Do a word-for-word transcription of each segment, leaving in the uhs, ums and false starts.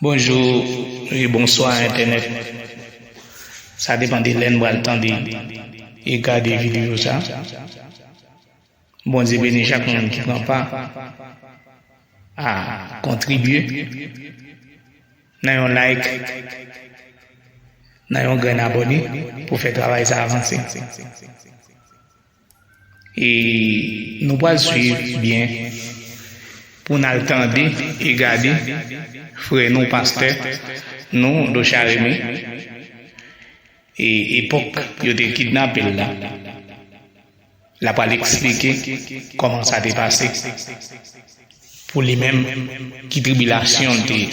Bonjou e bonswa entènèt. Sa depann de lè n pral tande e gade videyo sa. Bondye beni chak moun ki pran pa a kontribye nan yon like, nan yon grenn abòne pou fè travay sa avanse. E nou pral swiv byen pou n al tande e gade frè nou, pastè nou, Docha Remy, e epòk yo te kidnape l la. L ap pral eksplike kòman sa te pase pou li menm, ki tribilasyon l te ye.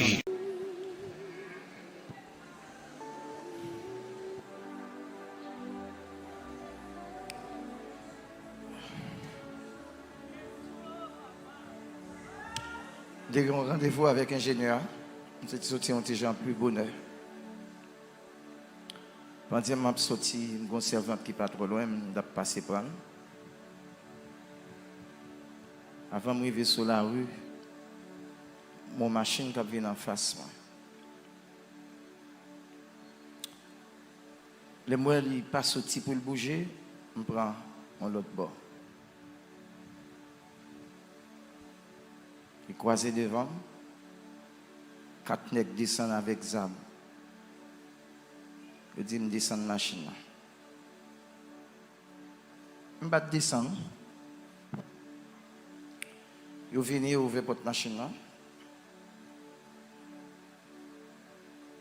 M te gen yon randevou avèk enjenyè a. M te soti yon ti jan pli bonè. Pandan m ap soti, m gen yon sèvant ki pa twò lwen m, m t ap pase pran l. Avan m rive sou lari, m wè yon machin k ap vin anfas mwen. Lè m wè li pa soti pou l bouje, m pran yon lòt bò. Li kwaze devan m, kat nèg desann avèk zam. Yo di m desann machin nan. M pa t desann. Yo vini, yo ouvè pòt machin nan.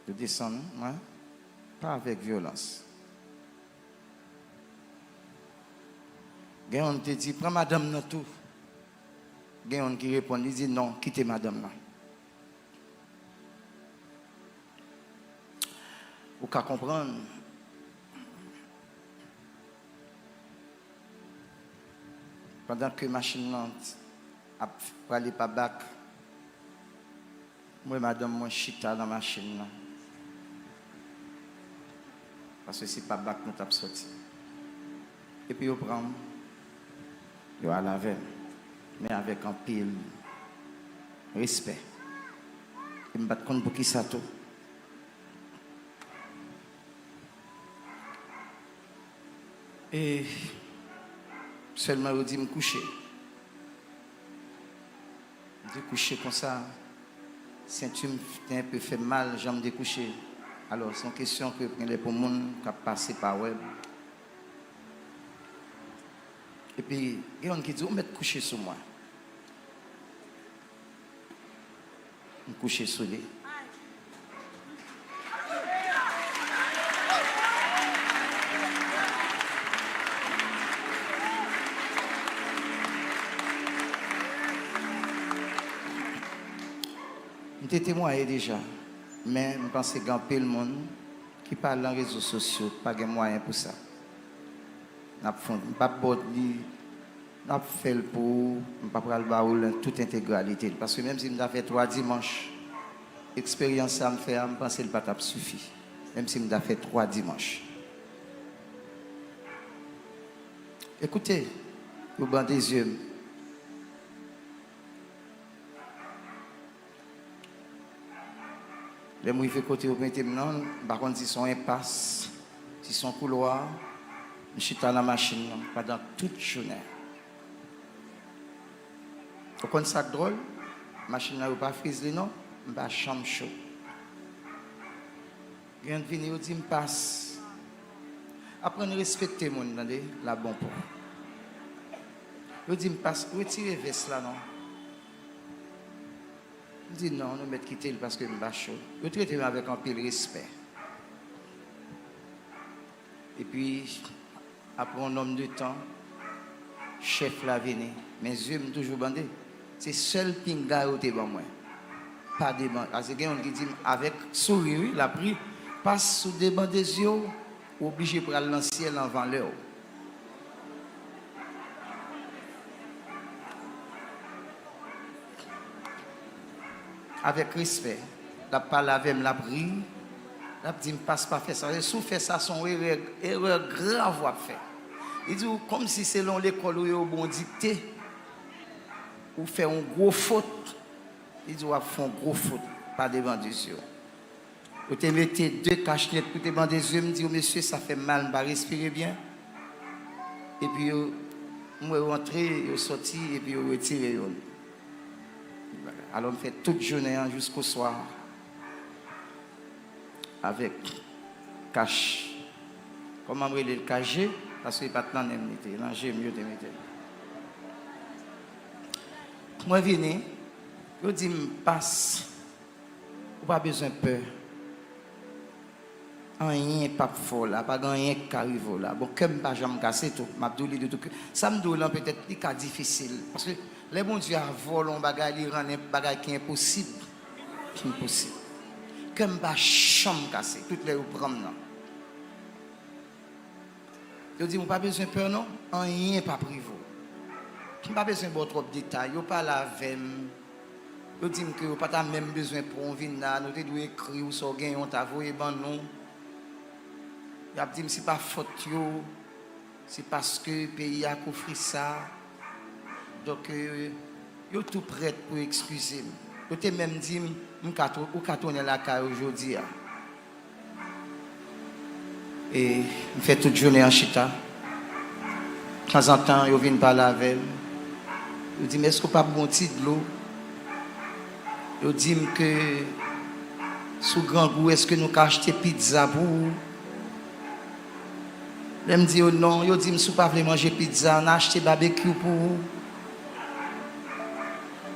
Yo desann mwen, pa avèk vyolans. Gen youn te di, pran madanm nan tou. Gen youn ki reponn, li di, non, kite madanm nan. Ou ka konprann, pandan ke machin nan ap prale pa bak, m wè madanm mwen chita nan machin nan. Paske se pa bak nou t ap soti. Epi yo pran m, yo al avè m, men avèk anpil respè. E m pa t konn poukisa tou. E sèlman yo di m kouche. M te kouche konsa, senti m te enpe fè m mal jan m te kouche. Alò, se yon kesyon ke genlè pou moun k ap pase pa wè m. Epi, gen youn ki di, ou mèt kouche sou mwen. M kouche sou li. M te temwaye deja, men m panse gen anpil moun ki pa lan rezo sosyo, pa gen mwayen pou sa. N ap fè, m p ap ba w li, n ap fè l pou ou, m pa pral ba ou l an tout entegralite l. Paske menm si m ta fè twa dimanch, eksperyans sa m fè a, m panse l pa t ap sifi. Menm si m ta fè twa dimanch. Ekoute, yo bande zye m. Lè m rive kote yo mete m nan, m pa konn si se yon enpas, si se yon koulwa, m chita nan machin nan pandan tout jounen. Ou konn sa k dwòl? Machin nan yo pa friz li non, m pa janm cho. Gen youn vini, yo di m pas. Aprann respekte moun, tande, la bon pou. Yo di m pas, retire vès la non. M di non, nou mèt kite l paske m pa cho. Yo trete m avèk anpil respè. Epi, apre yon nonm de tan, chèf la vini. Men zye m toujou bande. Se sèl pinga yo te ban mwen. Pa deban, paske gen youn ki di m avèk souri, wi, l ap ri, pas ou debande zye w, ou oblije pral nan syèl anvan lè w. Avèk respè, l ap pale avè m, l ap ri, l ap di m, pas, pa fè sa. Si w fè sa, se yon erè, erè grav w ap fè. Li di w, kòmsi se lan lekòl ou ye, yo ba w dikte, ou fè yon gwo fot. Li di w ap fè yon gwo fot. pa devan de zye w. Yo te mete de kachnet pou te ban de zye m, m di yo, "Mesye, sa fè m mal, m pa respire byen." Epi yo, m wè yo antre, yo sòti, epi yo retire yo. Alò, m fè tout jounen an jiskoswa avèk kach, kòman m rele l, kach je, paske e pa t nan nen m li te, nan je m yo te mete l. Mwen vini, yo di m, "Pas, ou pa bezwen pè. Anyen p ap fè w la, pa gen anyen k ka rive w la." Bon, kè m pa janm kase tou, m ap di w li de tou kè. Sa m di w lan, petèt li ka difisil, paske lè Bondye avè w lan yon bagay, li rann en-, bagay ki enposib, ki enposib. Kè m pa janm kase, tout lè yo pran m nan. Yo di m, "Ou pa bezwen pè non, anyen p ap rive w." M pa bezwen ba w twòp detay, yo pale avè m. Yo di m ke yo pa ta menm bezwen pran w vin la, nou te dwe ekri w sa w genyen, w ta voye ban nou. Y ap di m se pa fòt yo, se paske peyi a k ofri sa. Donk, euh, yo tou prèt pou eskize m. Yo te menm di m, "M ka tou-, ou ka tounen lakay ou jodi a." E m fè tout jounen an chita. Tanzantan, yo vin pale avè m. Yo di m, "Èske w p ap bwè yon ti dlo?" Yo di m ke, "Si w grangou, èske nou ka achte pizza pou ou?" Lè m di yo non, yo di m, "Si w pa vle manje pizza, n a achte babekyou pou ou."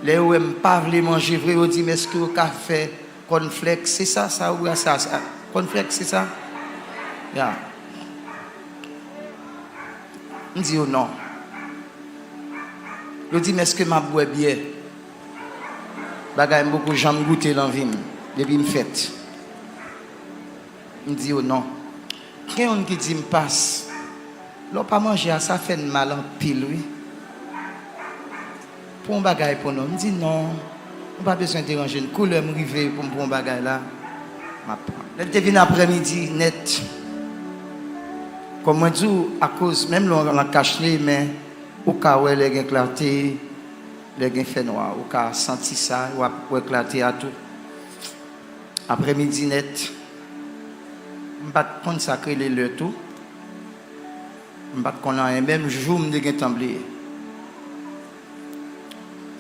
Lè yo wè m pa vle manje vre, yo di m, "Èske w ka fè kònflèks?" Se sa, sa ou wè sa, sa. Kònflèks, se sa? Ya. M di yo non. Yo di m, "Èske m ap bwè byè?" Bagay m poko janm goute lan vi m, depi m fèt. M di yo non. Gen youn ki di m, "Pas, lè w pa manje a, sa fè n mal anpil, wi. Pran yon bagay pou nou." M di, "Non, nou pa bezwen deranje n. Kou lè m rive pou m pran yon bagay la, m ap pran." Lè l te vin aprèmidi nèt, kòm mwen di w, akoz menm lè w nan kach li, men ou ka wè lè gen klate, lè gen fènwa, ou ka santi sa, w ap wè klate a tou. Aprèmidi nèt, m pa t konn sa k rele lè tou. M pa t konn anyen, menm jou m te gentan bliye.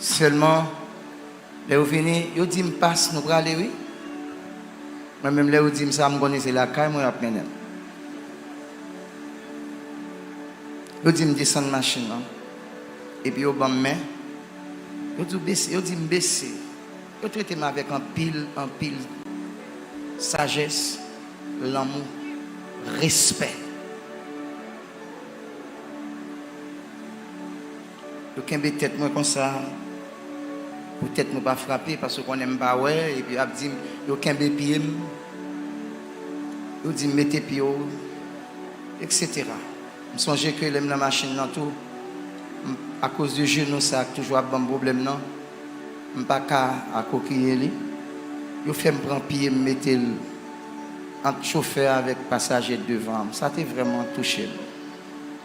Sèlman, lè yo vini, yo di m, "Pas, nou prale, wi." Mwen menm, lè yo di m sa, m konnen se lakay mwen y ap mennen m. Yo di m desann machin nan. Epi yo ban m men. Yo di w bese, yo di m bese. Yo trete m avèk anpil, anpil sajès, lanmou, respè. Yo kenbe tèt mwen konsa, pou tèt mwen pa frape, paske yo konnen m pa wè, epi y ap di m, yo kenbe pye m, yo di m, "Mete pye w," etsetera. M sonje ke lè m nan machin nan tou, m, akoz de jenou sa a k toujou ap ban m pwoblèm nan, m pa ka akokiye li. Yo fè m pran pye m mete l ant chofè a avèk pasaje devan an. Sa te vrèman touche m.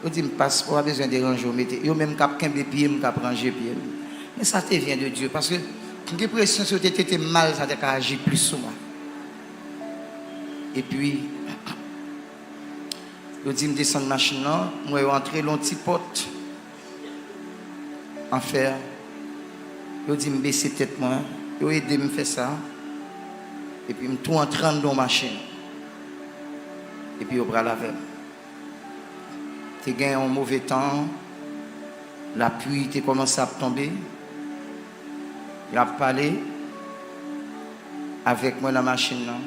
Yo di m, "Pas, ou pa bezwen deranje w, mete." Yo menm k ap kenbe pye m, k ap ranje pye m. Men sa te vyen de Dye, paske m gen presyon si yo te trete m mal, sa te ka aji plis sou mwen. Epi, yo di m desann machin nan, m wè yo antre l yon ti pòt an fè. Yo di m bese tèt mwen, yo ede m fè sa. Epi m tou antre anndan yon machin. Epi yo pral avè m. Te gen yon move tan, lapli te kòmanse ap tonbe. Y ap pale avèk mwen nan machin nan.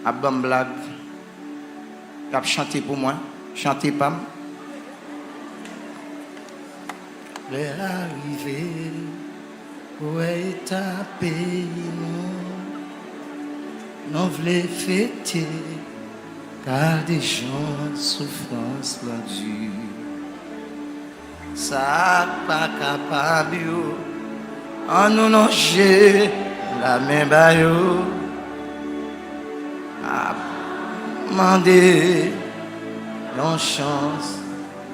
Ap ban m blag. Y ap chante pou mwen. Chante pa m. Lè a rive, pou wè eta peyi nou. Nou vle fete, gade jan soufrans lan di. Sa k pa kapab yo, ann nou lonje lamen ba yo. Ap mande yon chans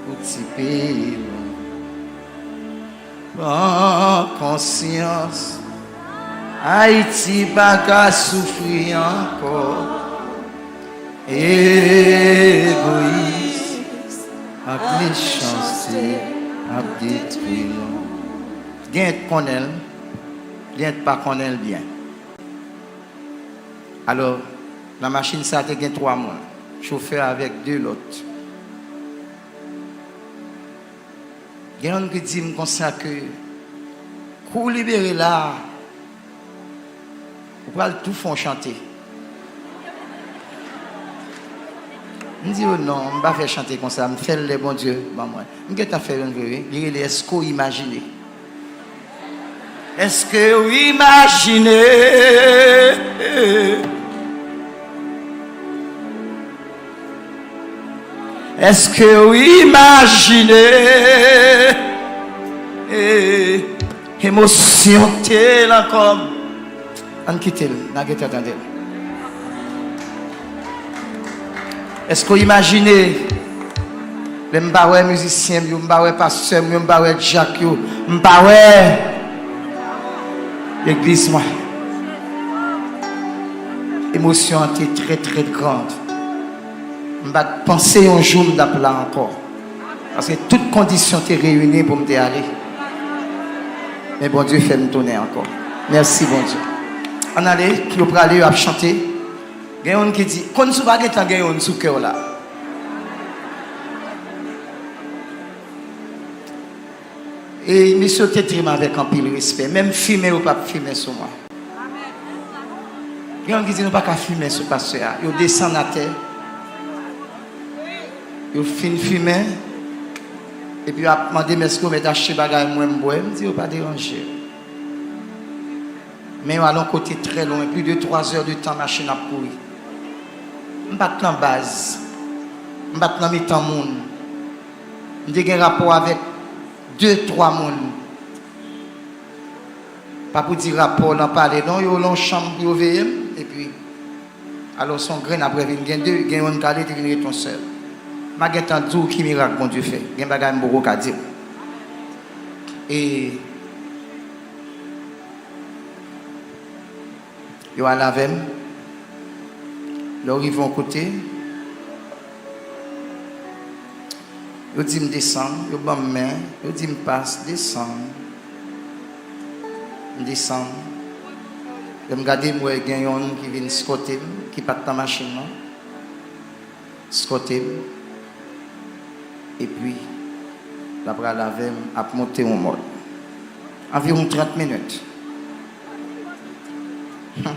pou ti peyi nou. Pran konsyans. Ayiti pa ka soufri ankò. Egoyis ak mechanste ap detwi nou. Gen k konnen l, gen k pa konnen l byen. Alò, nan machin sa a te gen twa moun, chofè avèk de lòt. Gen youn ki di m konsa ke kou w libere la a, ou pral tou fè yon chante. M di yo non, m pa fè chante konsa, m fè l lè Bondye ban mwen. M gentan fè youn vre wi, li rele Èske w imajine? Èske w imajine? Èske w imajine? Emosyon te lan kò m. Ann kite l, n a gentan tande l. Èske w imajine? Lè m pa wè mizisyen m yo, m pa wè pastè m yo, m pa wè dyak yo, m pa wè legliz mwen. Emosyon an te trè, trè gran. M pa t panse yon jou m t ap la ankò. Paske tout kondisyon te reyini pou m te ale. Men Bondye fè m tounen ankò. Mèsi, Bondye. Ann ale, yo prale, yo ap chante. Gen youn ki di, konn si w pa gentan gen youn sou kè w la. E misye te trete m avèk anpil respè. Menm fimen, yo p ap fimen sou mwen. Gen youn ki di, nou pa ka fimen sou pastè a. Yo desann atè. Yo fin fimen. Epi yo ap mande m èske yo mèt achte bagay mwen m bwè. M di yo pa deranje. Men yo al yon kote trè lwen, plis de twa zè de tan machin ap kouri. M pa t nan baz. M pa t nan mitan moun. M te gen rapò avèk de, twa moun. Pa pou di rapò nan pale non, yo nan yon chanm pou yo veye m, epi alò se yon grenn, apre vin gen de, gen youn k ale, te vin ret yon sèl. M a gentan di w ki mirak Bondye fè. Gen bagay m poko ka di w. E yo al avè m. Lè w rive yon kote, yo di m desann, yo ban m men, yo di m pas, desann. M desann. Lè m gade, m wè gen youn ki vin eskòte m, ki pa t nan machin nan. Eskòte m. Epi, l ap pral avè m, ap monte yon mòn. Anviwon trant minit. Hum.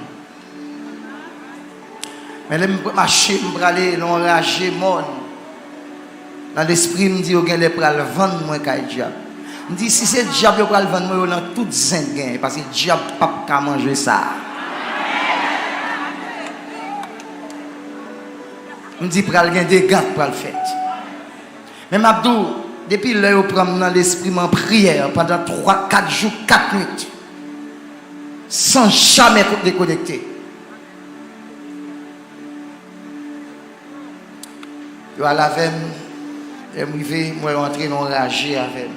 Men lè m mache, m prale nan yon raje mòn. Nan lespri m, m di yo genlè pral vann mwen kay dyab. M di si se dyab yo pral vann mwen, yo nan tout zen k genyen, paske dyab p ap ka manje sa. M di pral gen dega k pral fèt. Men m ap di w, depi lè yo pran m nan lespri m an priyè pandan twa, kat jou, kat nwit, san jamè ko-, dekonekte. Yo al avè m, lè m rive, m wè yo antre nan yon raje avè m.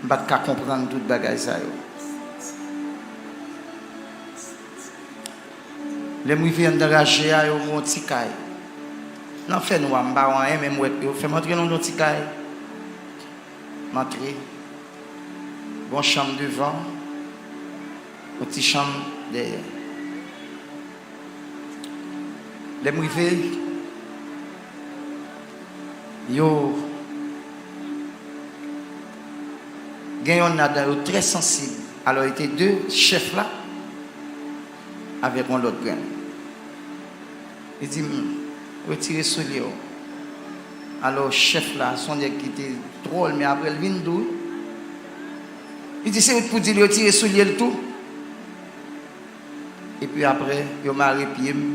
M pa t ka konprann tout bagay sa yo. Lè m rive anndan raje a, yo ban m yon ti kay. Nan fènwa, m pa wè anyen, men m wè yo fè m antre nan yon ti kay. M antre. Gon chanm devan, yon ti chanm dèyè. Lè m rive, yo gen yonn ladan yo trè sansib. Alò, li te de, chèf la avèk yon lòt grenn. Li di m, retire soulye w. Alò, chèf la, se yon nèg ki te dwòl, men apre l vin dou. Li di, se ou k pou di l retire soulye l tou. Epi apre, yo mare pye m.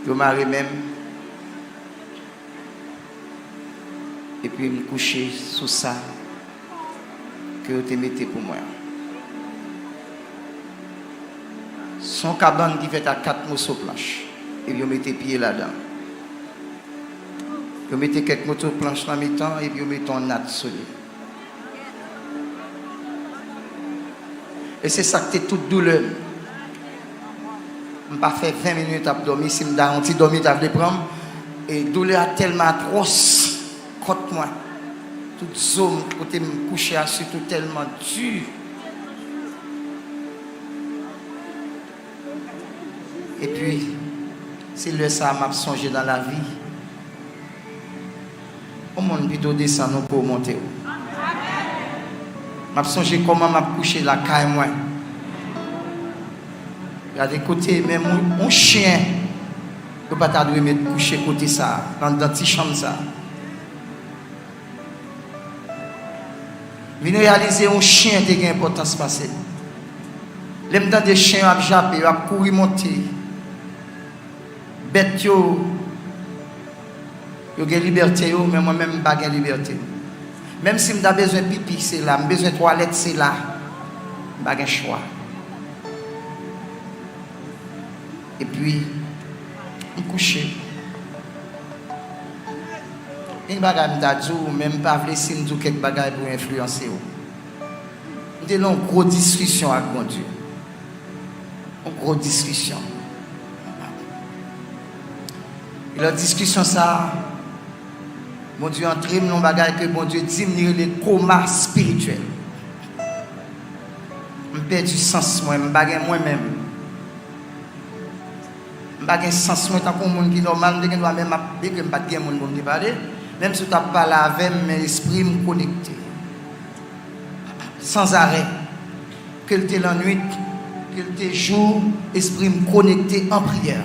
Yo mare men m. Epi m kouche sou sa ke yo te mete pou mwen an. Se yon kabann ki fèt ak kat moso planch, epi yo mete pye ladan. Yo mete kèk moso planch nan mitan, epi yo mete yon nat sou li. E se sa k te tout doulè m. M pa fè ven minit ap dòmi, si m ta yon ti dòmi, ta vle pran m. E doulè a tèlman atwòs kont mwen. Tout zo m, kote m kouche a, sitou tèlman di. Epi, se lè sa a m ap sonje nan lavi. Yon moun pito desann ou ke w monte w. M ap sonje kòman m ap kouche lakay mwen. Gade kote, menm yon, yon chen, yo pa ta dwe met kouche kote sa a, anndan ti chanm sa a. Vin reyalize yon chen te gen enpòtans pase m. Lè m tande chen yo ap jape, yo ap kouri monte. Bèt yo, yo gen libète yo, men mwen menm m pa gen libète m. Menm si m ta bezwen pipi, se la. M bezwen twalèt, se la. M pa gen chwa. Epi, m kouche. Gen bagay m ta di w, men m pa vle si m di w kèk bagay pou enfliyanse w. M te nan yon gwo diskisyon ak Bondye. Yon gwo diskisyon. E nan diskisyon sa a, Bondye antre m nan yon bagay ke Bondye di m li rele koma espirityèl. M pèdi sans mwen, m pa gen mwen menm. M pa gen sans mwen tankou yon moun ki nòmal, m te gen dwa menm ap, byen ke m pa t gen moun pou m te pale, menm si w t ap pale avè m, men espri m konekte. Sanzarè. Ke l te lannwit, ke l te jou, espri m konekte an priyè.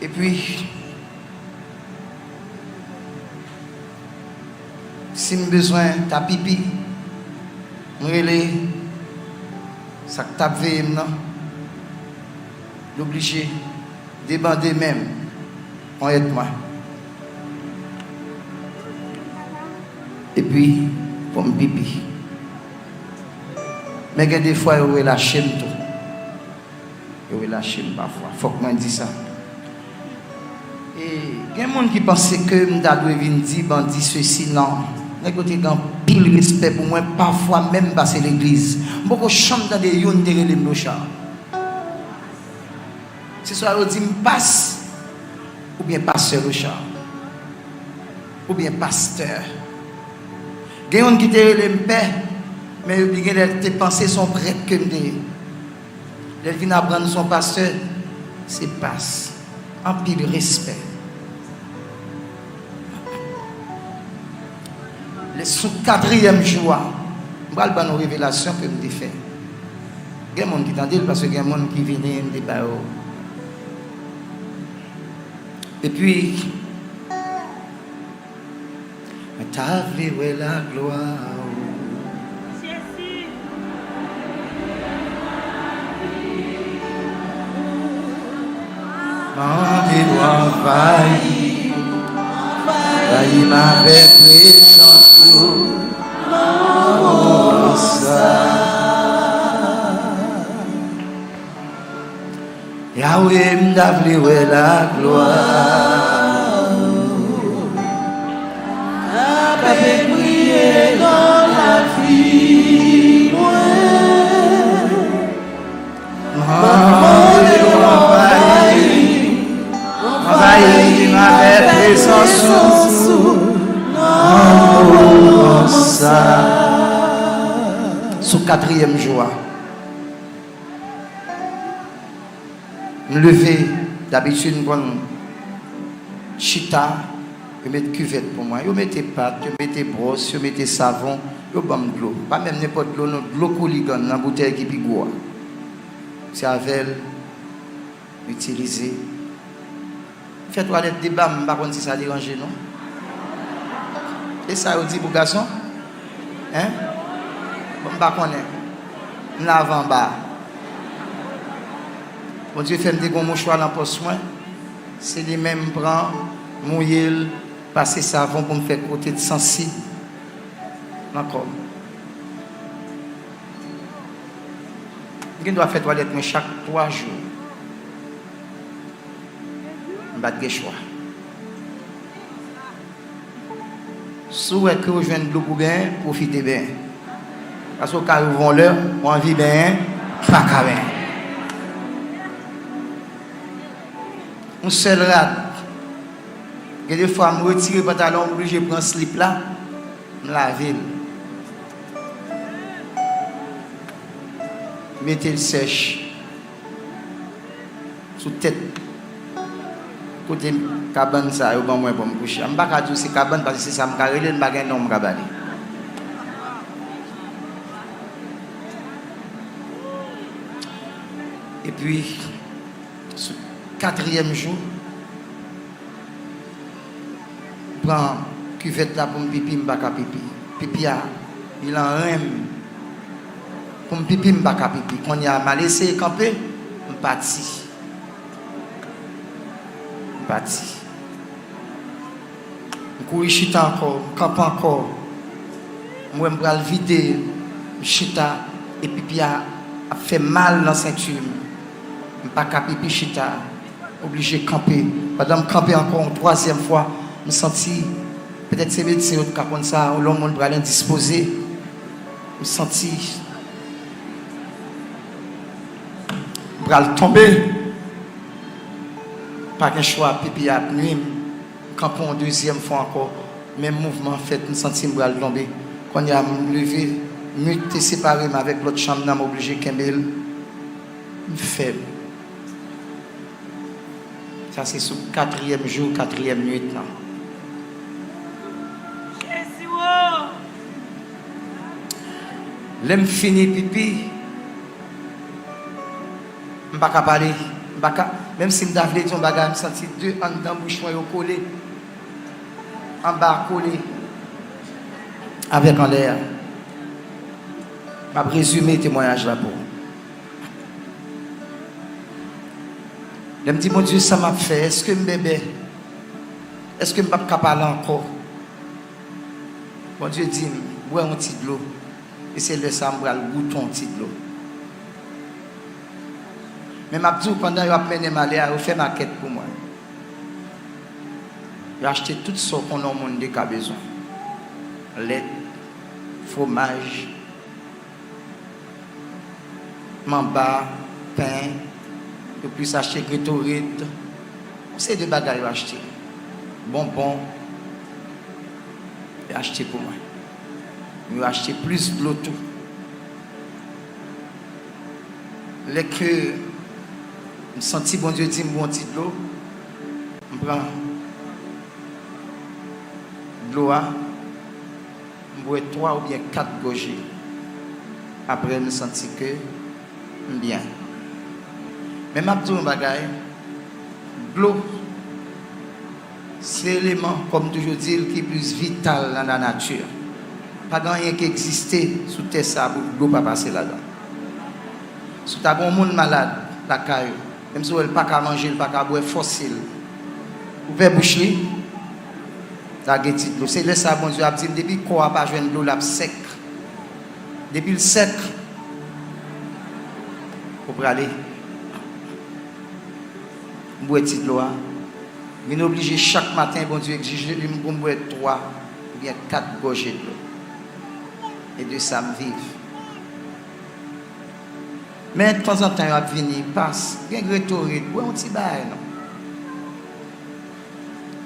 Epi, si m bezwen ta pipi, m rele sa k t ap veye m nan, l oblije debande men m, ponyèt mwen. Epi, pou m pipi. Men gen de fwa yo relache m tou. Yo relache m pafwa. Fòk mwen di sa. E gen moun ki panse ke m ta dwe vin di bandi sesi, non. Nèg yo te gen anpil respè pou mwen. Pafwa menm m pase legliz, m poko janm tande youn te rele m Lochard. Se swa yo di m pas, oubyen pastè Lochard, oubyen pastè. Gen youn ki te rele m pè, men li gen lè l te panse se yon prèt ke m te ye. Lè l vin aprann se yon pastè, se pas. Anpil respè. Lè sou katriyèm jou a, m pral ban nou revelasyon ke m te fè. Gen moun ki tande l, paske gen moun ki vini, m te ba yo. Epi, mwen ta vle wè laglwa ou. Mande w anvayi, anvayi m avèk prezans ou nan moman sa. Yahweh, m ta vle wè laglwa ou. Kape briye nan lavi mwen. Mande w anvayi, anvayi m avèk prezans ou nan moman sa. Sou katriyèm jou a, m leve, dabitid m konn chita, yo met kivèt pou mwen. Yo mete pat, yo mete bwòs, yo mete savon, yo ban m dlo. Pa menm nenpòt dlo, non, dlo Kouligann nan boutèy ki pi gwo a. Se avè l m itilize. M fè twalèt deba, m pa konn si sa deranje nou. E sa yo di pou gason? Hein? Bon, m pa konnen. M lave anba. Bondye fè m te gen yon mouchwa nan pòch mwen. Se li menm m pran, mouye l, pase savon pou m fè kote de sansib nan kò m. M gen dwa fè twalèt mwen chak twa jou. M pa t gen chwa. Si w wè ke w jwenn dlo pou benyen, pwofite benyen. Paske w ka rive yon lè, w anvi benyen, pa ka benyen. Yon sèl rad. Gen de fwa, m retire pantalon, m oblije pran slip la, m lave l. Mete l sèch. Sou tèt kote kabann sa yo ban mwen pou m kouche a. M pa ka di w se kabann, paske se sa m ka rele l, m pa gen non m ka ba li. Epi, sou katriyèm jou, pran kivèt la pou m pipi, m pa ka pipi. Pipi a, li lan ren m. Pou m pipi, m pa ka pipi. Kounye a, m al eseye kanpe, m pati. M pati. M kouri chita ankò, m kanpe ankò. M wè m pral vide, m chita, e pipi a ap fè mal nan senti m. M pa ka pipi chita. Oblije kanpe. Pandan m kanpe ankò yon twazyèm fwa, m santi, petèt se medsen yo t ka konn sa, lè yon moun pral endispoze, m santi m pral tonbe. Pa gen chwa, pipi a ap nwi m. M kanpe yon dezyèm fwa ankò. Menm mouvman an fèt, m santi m pral tonbe. Kounye a, m leve, mi te separe m avèk lòt chanm nan, m oblije kenbe l. M fèb. Sa se sou katriyèm jou, katriyèm nwit lan. Jezi o! Lè m fini pipi, m pa ka pale, m pa ka, menm si m ta vle di yon bagay, m santi de anndan bouch mwen yo kole, anba kole avèk anlè a. M ap rezime temwayaj la pou ou. Lè m di, "Bondye, sa m ap fè? Èske m bèbè? Èske m p ap ka pale ankò?" Bondye di m, "Bwè yon ti dlo." E se lè sa a m pral goute yon ti dlo. Men m ap di w, pandan yo ap mennen m ale a, yo fè makèt pou mwen. Yo achte tout sa w konnen yon moun te ka bezwen. Lèt, fwomaj, manba, pen, yo plis achte Gatorade, yon seri de bagay yo achte. Bonbon, yo achte pou mwen. Yo achte plis dlo tou. Lè ke m santi Bondye di m bwè yon ti dlo, m pran dlo a, m bwè twa oubyen kat gòje. Apre, m santi ke m byen. Men m ap di w yon bagay, dlo se eleman, kòm m toujou di l, ki plis vital nan lanati. Pa gen anyen ki egziste sou tè sa a pou dlo pa pase ladan. Si w ta gen yon moun malad lakay ou, menm si w wè l pa ka manje, l pa ka bwè, fòse l. Ouvè bouch li, lage ti dlo. Se lè sa a Bondye ap di m, depi kò a pa jwenn dlo, l ap sèk. Depi l sèk, ou prale. M bwè ti dlo a. Vin oblije chak maten, Bondye egzije m pou m bwè twa oubyen kat gòje dlo. E de sa m viv. Men tanzantan yo ap vini, pas, gen Gatorade, bwè yon ti bagay non.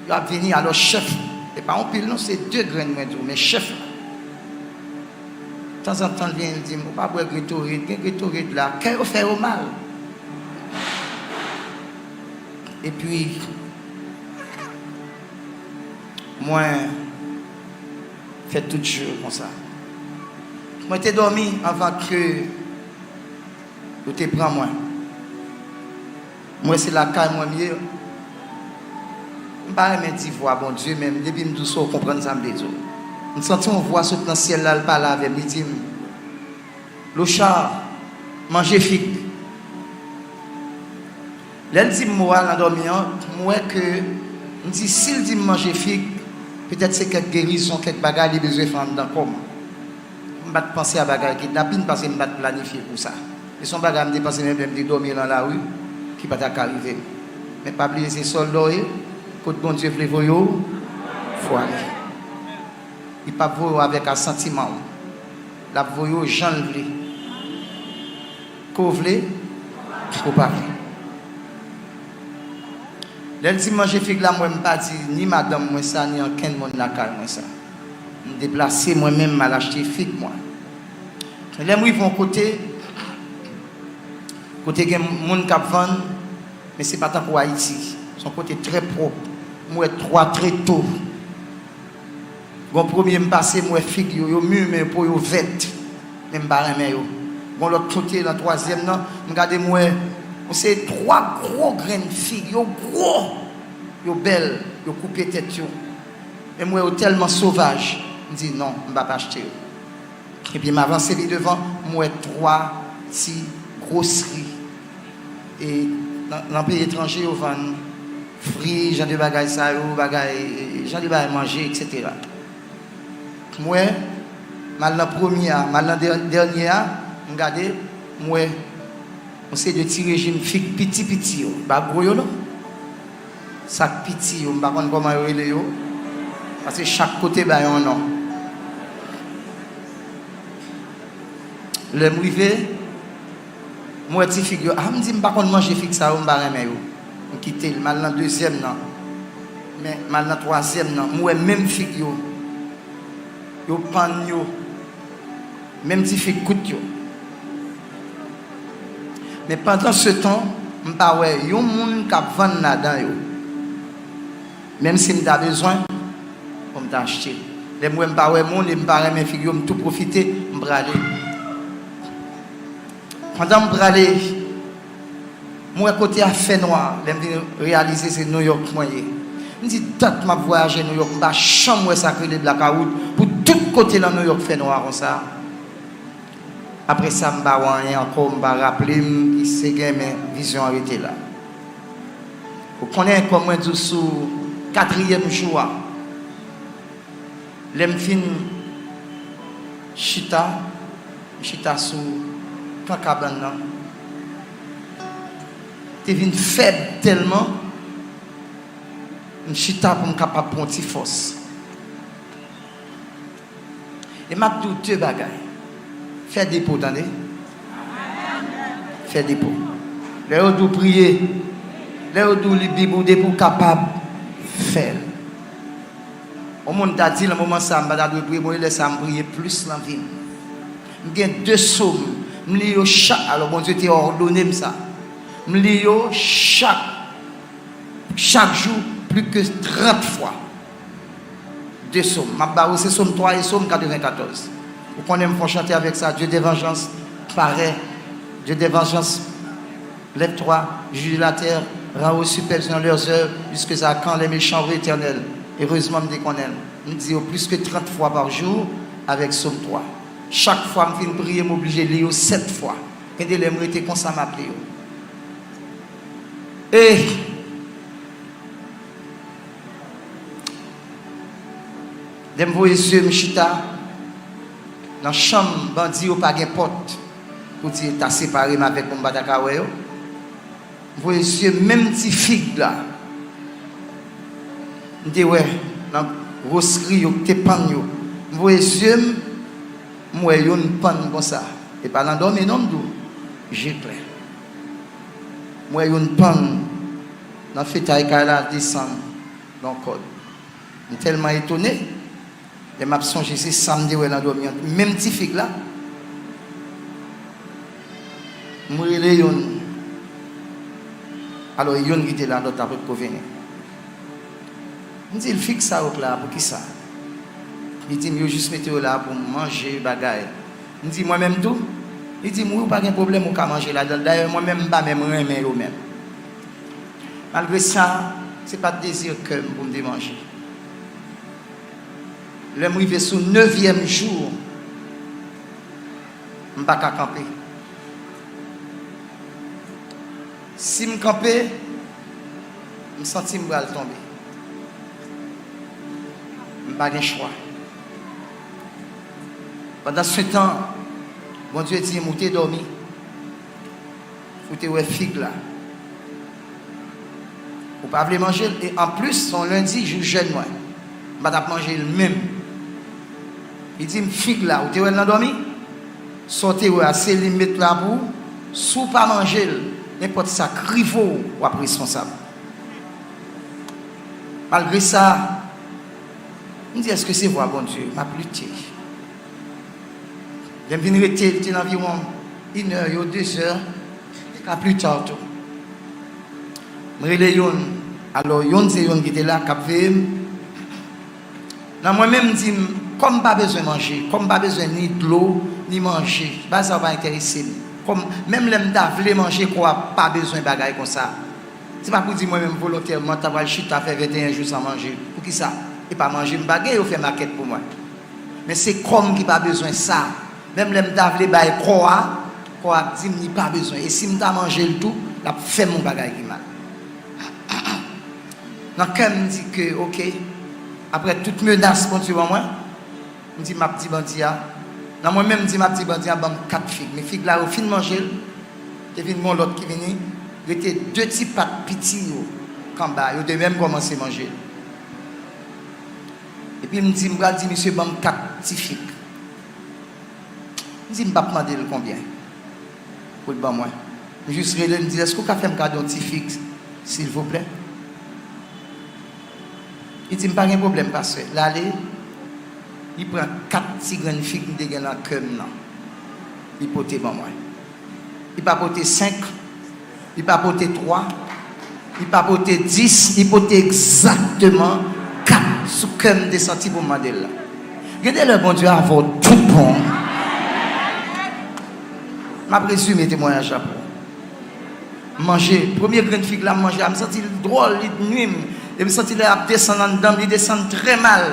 Yo ap vini, alò chèf, e pa yon pil non, se de grenn mwen di w, men chèf la. Tanzantan l vin di m, "Ou pa bwè Gatorade, gen Gatorade la, kè yo fè yo mal." Epi, mwen fè tout jou konsa. Mwen te dòmi anvan ke yo te pran mwen. Mwen se lakay mwen m ye. M pa renmen di vwa Bondye, men depi m di w sa, w konprann sa m vle di w. M santi yon vwa sot nan syèl la, l pale avè m, li di m, "Lochard, manje fig." Lè l di m mo a nan dòmi an, m wè ke, m di, si l di m manje fig, petèt se kèk gerizon, kèk bagay li bezwen fè anndan kò m. M pa t panse a bagay kidnapin paske m pa t planifye pou sa. E se yon bagay m te panse menm lè m te dòmi nan lari ki pa ta ka rive m. Men pa bliye se sòlda w ye, kot Bondye vle voye w, fò ale. Li p ap voye w avèk asantiman w. L ap voye w jan l vle. Ke w vle, ke w pa vle. Lè l di m manje fig la, m wè m pa di ni madanm mwen sa, ni ankenn moun lakay mwen sa. M deplase mwen menm, m al achte fig mwen. Lè m rive yon kote, kote gen moun k ap vann, men se pa tankou Ayiti. Se yon kote trè pwòp. M wè twa treto. Gon premye m pase, m wè fig yo, yo mi, men po yo vèt. Men m pa renmen yo. Gon lòt kote, nan twazyèm nan, m gade, m wè yon seri twa gwo grenn fig, yo gwo, yo bèl, yo koupe tèt yo. Men m wè yo tèlman sovaj, m di, "Non, m p ap achte yo." Epi m avanse pi devan, m wè twa ti gwosri. E nan, nan peyi etranje, yo vann fri, jan de bagay sa yo, bagay, jan de bagay manje, etsetera. M wè, m al nan premye a, m al nan dè-, dènye a, m gade, m wè yon seri de ti rejim fig piti piti yo, pa gwo yo non. Sa k piti yo, m pa konn kòman yo rele yo, paske chak kote bay yon non. Lè m rive, m wè ti fig yo, a, m di m pa konn manje fig sa yo, m pa renmen yo. M kite l, m al nan dezyèm nan. Men, m al nan twazyèm nan, m wè menm fig yo. Yo pann yo. Menm ti fig kout yo. Men pandan se tan, m pa wè yon moun k ap vann ladan yo. Menm si m ta bezwen, pou m ta achte. Lè m wè m pa wè moun e m pa renmen fig yo, m tou pwofite, m prale. Pandan m prale, m wè kote a fè nwa, lè m vin reyalize se Nouyòk mwen ye. M di, "Dat m ap vwayaje Nouyòk, m pa janm wè sa k rele blakawout, pou tout kote nan Nouyòk fè nwa konsa." Apre sa, m pa wè anyen ankò, m pa raple m ki se gen, men vizyon an rete la. Ou konnen, kòm mwen di w sou katriyèm jou a, lè m fin chita, m chita sou kan kabann nan, te vin fèb tèlman, m chita pou m kapab pran yon ti fòs. E m ap di w de bagay. Fè depo, tande. Fè depo. Lè yo di w priye, lè yo di w li Bib ou, depi w kapab, fè l. Yon moun ta di, "Nan moman sa a, m pa ta dwe priye." Bon, e lè sa a, m priye plis nan vi m. M gen de sòm, m li yo chak, alò, Bondye te òdone m sa. M li yo chak, chak jou, plis ke trant fwa. De sòm. M ap ba ou, se sòm twa e sòm katrevenkatòz. Ou konnen m fè chante avèk sa, Dieu de vengeance paraît, Dieu de vengeance, lève-toi, juge la terre, rends aux superbes selon leurs œuvres, jusqu'à quand les méchants, ô Éternel? Erezman, m te konnen l. M di yo plis ke trant fwa pa jou avèk sòm twa. Chak fwa m fin priye, m oblije li yo sèt fwa. Gen de lè m rete konsa, m ap li yo. E Lè m voye zye m chita nan chanm bandi yo, pa gen pòt pou di ta separe m avèk moun m pa ta ka wè yo. M voye zye m, menm ti fig la m te wè nan gwosri yo k te pann yo. M voye zye m, m wè youn pann konsa. E pa nan dòmi non m di w, je klè. M wè youn pann nan fetay kay la, desann nan kòd. M tèlman etone, lè m ap sonje se sa m te wè nan dòmi an. Menm ti fig la, m rele youn. Alò, youn ki te la, lòt la potko vini. M di l, "Fig sa yo k la a, poukisa?" Li di m, "Yo jis mete yo la a pou m manje bagay." M di, "Mwen menm tou?" Li di m, "Wi, ou pa gen pwoblèm, ou ka manje ladan l. Dayè, mwen menm, m pa menm renmen yo menm." Malgre sa, se pa t dezi kè m pou m te manje. Lè m rive sou nevyèm jou, m pa ka kanpe. Si m kanpe, m santi m pral tonbe. M pa gen chwa. Pandan se tan, Bondye di m, "Ou te dòmi. Ou te wè fig la. Ou pa vle manje l. E anplis, se yon lendi, jou jèn mwen. M pa t ap manje l menm." Li di m, "Fig la, ou te wè l nan dòmi?" Sa w te wè a, se li m met la pou ou. Si w pa manje l, nenpòt sa k rive w, w ap responsab. Malgre sa, m di, èske se vwa Bondye? M ap lite. Lè m vin rete, li te nan anviwon inè yo, dezè, ka pita tou. M rele youn, alò youn se youn ki te la, k ap veye m. Nan mwen menm, m di m, kòm m pa bezwen manje, kòm m pa bezwen ni dlo, ni manje, bagay sa yo pa enterese m. Kòm, menm lè m ta vle manje, kò a pa bezwen bagay konsa. Se pa pou di mwen menm volontèman ta pral chita fè venteyen jou san manje. Poukisa? E pa manje m pa gen, yo fè makèt pou mwen. Men se kò m ki pa bezwen sa. Menm lè m ta vle bay kò a, kò a ap di m li pa bezwen. E si m ta manje l tou, l ap fè m yon bagay ki mal. Nan kè m, m di ke, oke, apre tout menas Bondye ban mwen, m di m ap di bandi a. Nan mwen menm, m di m ap di bandi a, ban m kat fig. Men fig la, yo fin manje l, te vin gon lòt ki vini, rete de ti pat piti yo k anba, yo te menm kòmanse manje l. Epi m di, m pral di misye ban m kat ti fig. M di m p ap mande l konbyen pou l ban mwen. M jis rele l, m di l, èske w ka fè m kado yon ti fig, silvouplè? Li di m pa gen pwoblèm, pastè. L ale, li pran kat ti grenn fig m te gen nan kè m nan. Li pote ban mwen. Li pa pote senk, li pa pote twa, li pa pote dis, li pote egzakteman kat sou kè m te santi pou m mande l la. Gen de lè Bondye avè w tout bon. M ap rezime temwayaj la pou ou. M manje, premye grenn fig la m manje a, m santi l dwòl, li t nwi m. E m santi lè l ap desann anndan m, li desann trè mal.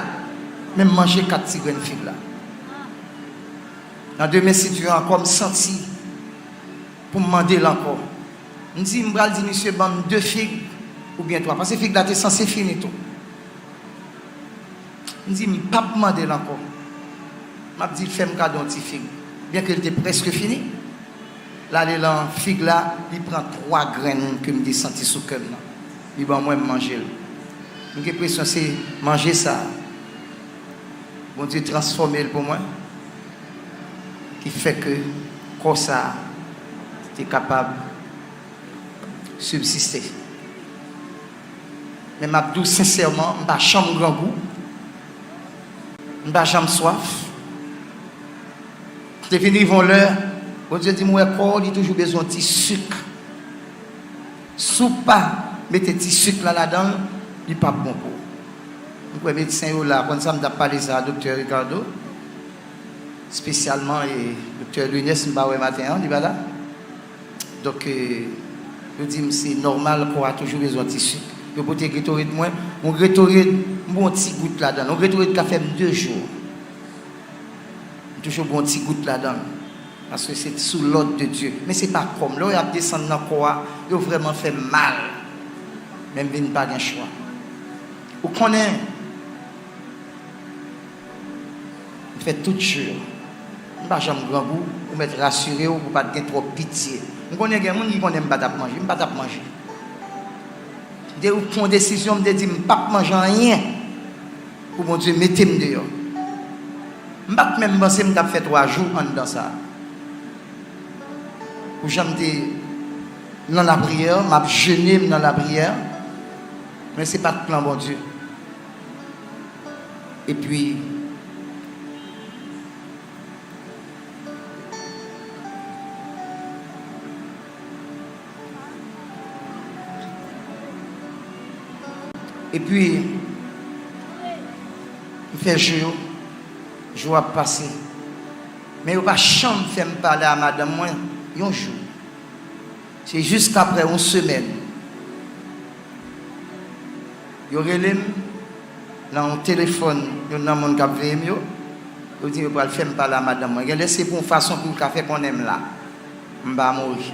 Men m manje kat ti grenn fig la. Nan demen, si Dye ankò, m santi pou m mande l ankò. M di, m pral di misye ban m de fig oubyen twa, paske fig la te sanse fini tou. M di, m p ap mande l ankò. M ap di l fè m kado yon ti fig. Byenke l te prèske fini, l ale lan fig la, li pran twa grenn ke m te santi sou kè m nan. Li ban mwen, m manje l. M gen enpresyon se manje sa a Bondye transfòme l pou mwen, ki fè ke kò sa a te kapab sibsiste. Men m ap di w sensèman, m pa janm grangou, m pa janm swaf. Te vin rive yon lè, Bondye di m, ou wè kò w, li toujou bezwen yon ti sik. Si w pa mete ti sik la ladan l, li p ap bon pou ou. M kwè medsen yo la, konn sa m t ap pale sa a, Doktè Ricardo, espesyalman, e Doktè Lunes, m pa wè maten an, li pa la. Donk, e, yo di m se nòmal, kò a toujou bezwen ti sik. Yo pote Gatorade mwen, yon Gatorade, m bwè yon ti gout ladan l. Yon Gatorade ka fè m de jou. M toujou bwè yon ti gout ladan l. Paske se sou lòd de Dye. Men se pa kò m. Lè w y ap desann nan kò a, yo vrèman fè m mal. Men m vin pa gen chwa. Ou konnen, m fè tout je yo. M pa janm grangou, ou mèt rasire w pou w pa t gen twòp pitye. M konnen gen moun ki konnen m pa t ap manje, m pa t ap manje. M te pran yon desizyon, m te di m p ap manje anyen pou Bondye mete m deyò. M pa t menm panse m t ap fè twa jou anndan sa. Pou jan m te nan lapriyè, m ap jene, m nan lapriyè, men se pa t plan Bondye. Epi, epi, m fè je yo, jou ap pase. Men yo pa janm fè m pale a madanm mwen yon jou. Se jiskaprè yon semèn, yo rele m nan yon telefòn, youn nan moun k ap veye m yo, yo di yo pral fè m pale a madanm mwen. Genlè se pou yon fason pou l ka fè konnen m la, m pa mouri.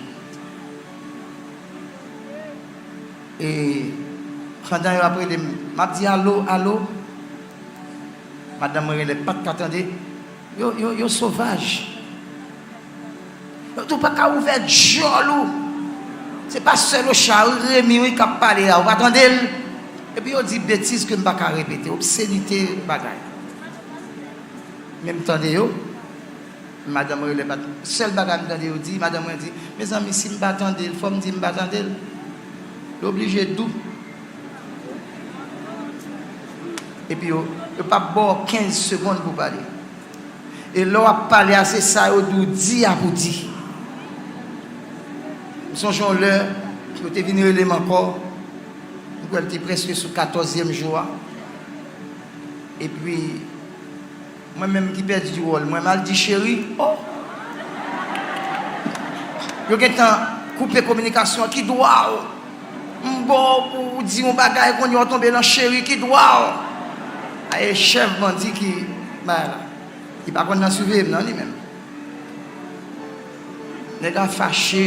E pandan yo ap rele m, m ap di, alo, alo. Madanm mwen genlè pa t ka tande. Yo, yo, yo sovaj. Yo di w pa ka ouvè djòl ou. Se pastè Lochard, wi, Remi, wi, k ap pale a, ou pa tande l? Epi yo di betiz ke m pa ka repete, obsenite bagay. Men m tande yo. Madanm mwen rele, pa t, sèl bagay m tande yo di, madanm mwen di, mezanmi, si m pa tande l, fò m di m pa tande l. L oblije dou. Epi yo, yo p ap ba w kenz segonn pou w pale. E lè w ap pale a, se sa yo di w di a pou di. M sonje yon lè, yo te vin rele m ankò. M kwè l te prèske sou katòzyèm jou a. Epi, mwen menm ki pèdi wòl mwen, m al di cheri, oh! Yo gentan koupe kominikasyon, ki dwa w? M ba w pou w di yon bagay, kounye a w tonbe nan cheri, ki dwa w? A, e chèf bandi ki bay la. Li pa konn nan siveye m nan li menm. Nèg la fache.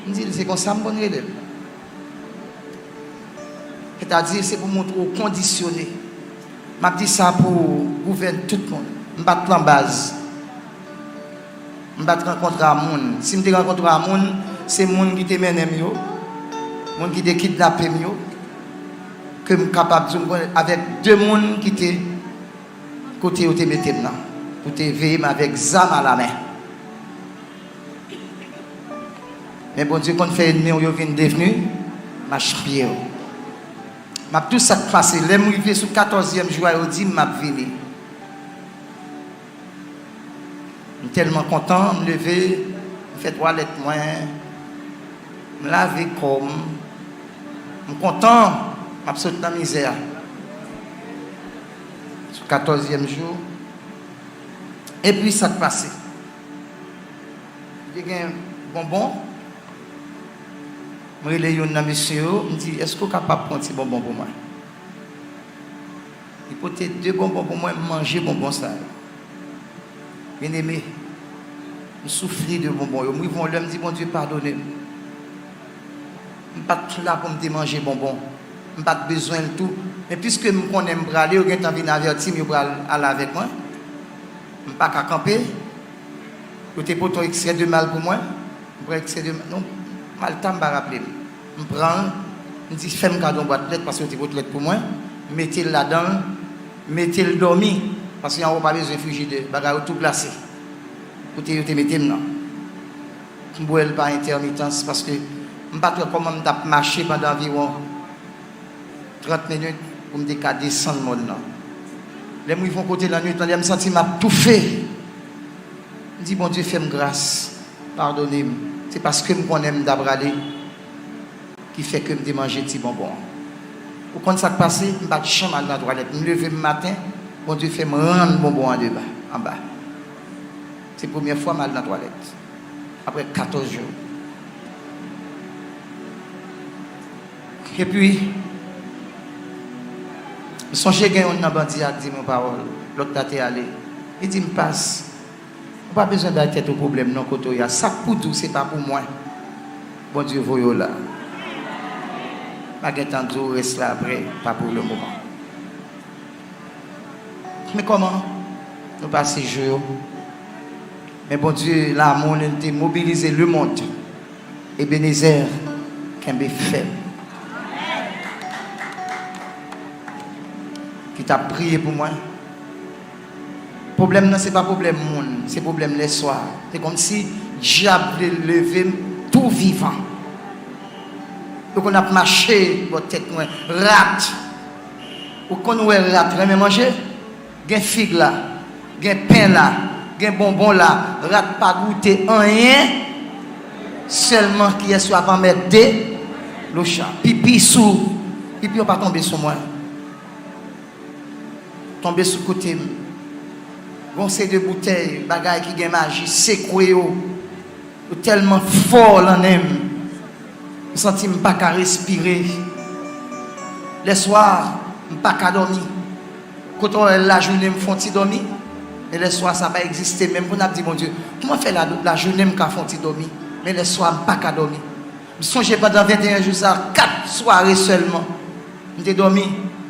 M di l, se konsa m konn rele l. Sètadi, se pou montre w kondisyone. M ap di sa pou gouvèn tout moun. M pa t pran baz. M pa t rankontre a moun. Si m te rankontre a moun, se moun ki te mennen m yo, moun ki te kidnape m yo, ke m kapab di w m konnen avèk de moun ki te kote yo te mete m nan, pou te veye m avèk zam alamen. Men Bondye konn fè ènmi w yo vin devni machpye w. M ap di w sa k pase. Lè m rive sou katòzyèm jou a, yo di m m ap vini. M tèlman kontan, m leve, m fè twalèt mwen, m lave kò m, m kontan, m ap sot nan mizè a. Sou katòzyèm jou, epi sa k pase? Te gen bonbon. M rele youn nan mesye yo, m di, èske w kapab pran ti bonbon pou mwen? Li pote de bonbon pou mwen, m manje bonbon sa yo. Byeneme, m soufri de bonbon yo. M rive yon lè, m di, Bondye, padone m. M pa t la pou m te manje bonbon. M pa t bezwen l tou. Men piske m konnen m prale, yo gentan vin avèti m, yo pral al avèk mwen. M pa ka kanpe. Yo te pote yon ekstrè de mal pou mwen. M pran ekstrè de mal. Non, mal ta m pa raple m. M pran l. M di, fè m kado yon bwat lèt, paske yo te pote lèt pou mwen. M mete l ladan l. M mete l dòmi. Paske anwo pa bezwen frijidè. Bagay yo tou glase. Kote yo te mete m nan. M bwè l pa entèmitans, paske m pa t wè kòman m t ap mache pandan anviwon trant minit pou m te ka desann mòn nan. Lè m rive yon kote lannwit lan, lè m santi m ap toufe, m di, Bondye, fè m gras, padone m. Se paske m konnen m ta prale ki fè ke m te manje ti bonbon an. Ou konn sa k pase? M pa t janm al nan twalèt. M leve m maten, Bondye fè m rann bonbon an deba, anba. Se premyè fwa m al nan twalèt. Apre katòz jou. Epi, m sonje gen youn nan bandi a k di m yon pawòl, lòt la te ale. Li di m, Pas, ou pa bezwen bay tèt ou pwoblèm non kote w ye a. Sa k pou di w se pa pou mwen. Bondye voye w la. M a gentan di w rès la apre, pa pou le moman. Men kòman nou pase jou yo? Men Bondye, lanmou li, li te mobilize lemonn. Ebenezè, kenbe fèm. Ki t ap priye pou mwen. Pwoblèm nan, se pa pwoblèm moun, se pwoblèm lèswa. Se kòmsi dyab vle leve m tou vivan. Yo konn ap mache bò tèt mwen. Rat. Ou konn wè rat renmen manje? Gen fig la, gen pen la, gen bonbon la, rat pa goute anyen, sèlman kiyès yo ap anmède? Locha. Pipi sou, pipi yo pa tonbe sou mwen. Tonbe sou kote m. Gon seri de boutèy, bagay ki gen maji, sekwe yo. Yo tèlman fò lan nen m. M santi m pa ka respire. Lèswa, m pa ka dòmi. Kote w wè lajounen m fè yon ti dòmi, men lèswa sa pa egziste. Menm pou n ap di, Bondye, kòman fè la, lajounen m ka fè yon ti dòmi, men lèswa m pa ka dòmi. M sonje pandan venteyen jou sa, kat sware sèlman. M te dòmi,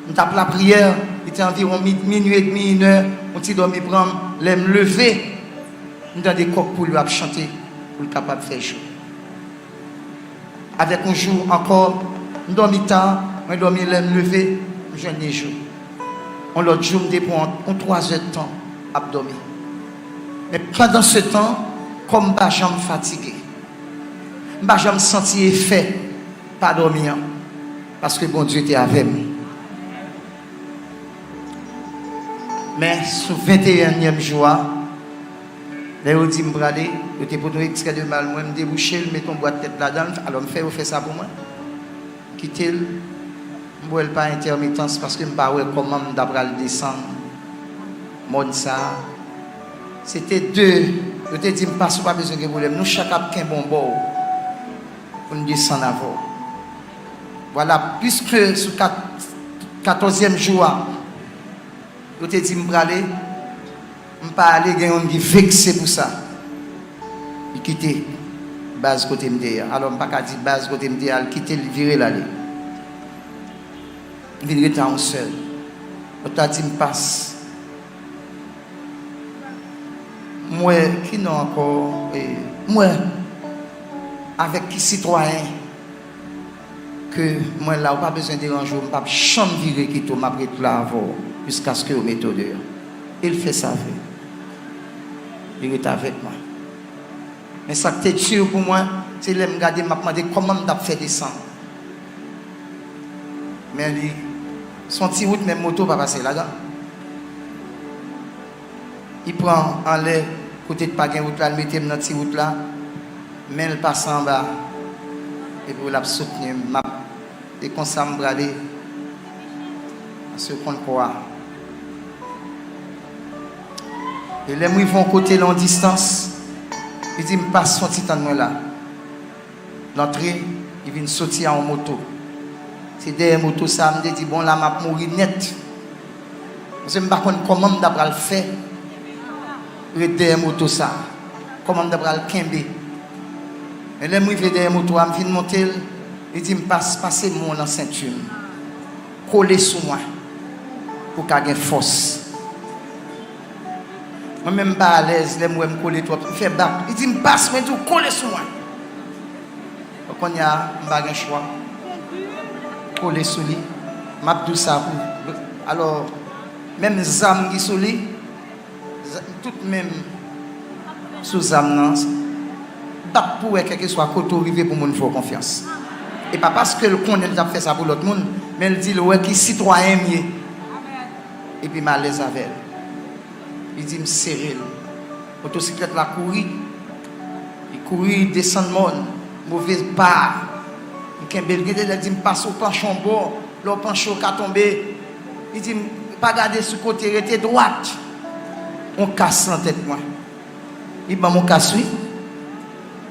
m t ap lapriyè, li te anviwon mi-, minui edmi, inè, yon ti dòmi pran m. Lè m leve, m tande kòk poul yo ap chante pou l kapab fè jou. Avèk yon jou ankò, m dòmi ta, mwen dòmi, lè m leve, m jwenn li jou. Yon lòt jou, m te pran yon twazè tan ap dòmi. Men pandan se tan, kò m pa janm fatige. M pa janm santi efè pa dòmi an, paske Bondye te avè m. Men sou venteyennyèm jou a, lè yo di m prale, yo te pote yon ekstrè de mal mwen, m debouche l, met yon bwat tèt ladan l, alò m fè yo fè sa pou mwen. Kite l, m bwè l pa entèmitans paske m pa wè kòman m ta pral desann mòn sa a. Se te de, yo te di m, "Pastè, ou pa bezwen gen pwoblèm, nou chak ap kenbe yon bò pou n desann avè w." Vwala, pliske sou kat, katòzyèm jou a, yo te di m prale, m pa ale, gen youn ki vekse pou sa. Li kite baz kote m te ye a. Alò, m pa ka di baz kote m te ye a, l kite l, vire l ale. M vin rete a yon sèl. Lòt la di m, "Pas." M wè, ki non ankò? E, m wè avèk ki sitwayen ke mwen la, ou pa bezwen deranje w, m p ap janm vire kite w, m ap ret la avè w jiskaske yo mete w deyò. E l fè sa vre. Li ret avèk mwen. Men sa k te di pou mwen, se lè m gade, m ap mande kòman m t ap fè desann. Men li, se yon ti wout, men moto pa pase ladan. Li pran anlè kote k pa gen wout la, li mete m nan ti wout la, men l pase anba, epi l ap soutni m. M ap, e konsa m prale, paske w konn kò a. E lè m rive yon kote, nan yon distans, li di m, "Pas, fè yon ti tann mwen la." L antre, li vin soti a yon moto. Se dèyè moto sa a, m te di, "Bon, la, m ap mouri nèt." Paske m pa konn kòman m ta pral fè ret dèyè moto sa a. Kòman m ta pral kenbe. Men lè m rive dèyè moto a, m fin monte l, li di m, "Pas, pase men w nan senti m. Kole sou mwen pou w ka gen fòs." Mwen menm m pa alèz, lè m wè m kole twòp, m fè bak. Li di m, "Pas, mwen di w kole sou mwen." Kounye a, m pa gen chwa. Kole sou li. M ap di w sa pou, alò, menm zam ki sou li, z-, tout men m sou zam nan, bat pou wè kèlkeswa kote w rive pou moun fè w konfyans. E pa paske l konnen l t ap fè sa pou lòt moun, men l di l wè ki sitwayen m ye. Epi m alèz avè l. Li di m sere l. Motosiklèt la kouri. Li kouri, desann mòn, move pa. M kenbe l, gen de lè l di m, "Pas, ou panche yon bò, lè w panche, w ka tonbe." Li di m, "Pa gade sou kote, rete dwat." Yon kas nan tèt mwen. Li ban m yon kas, wi.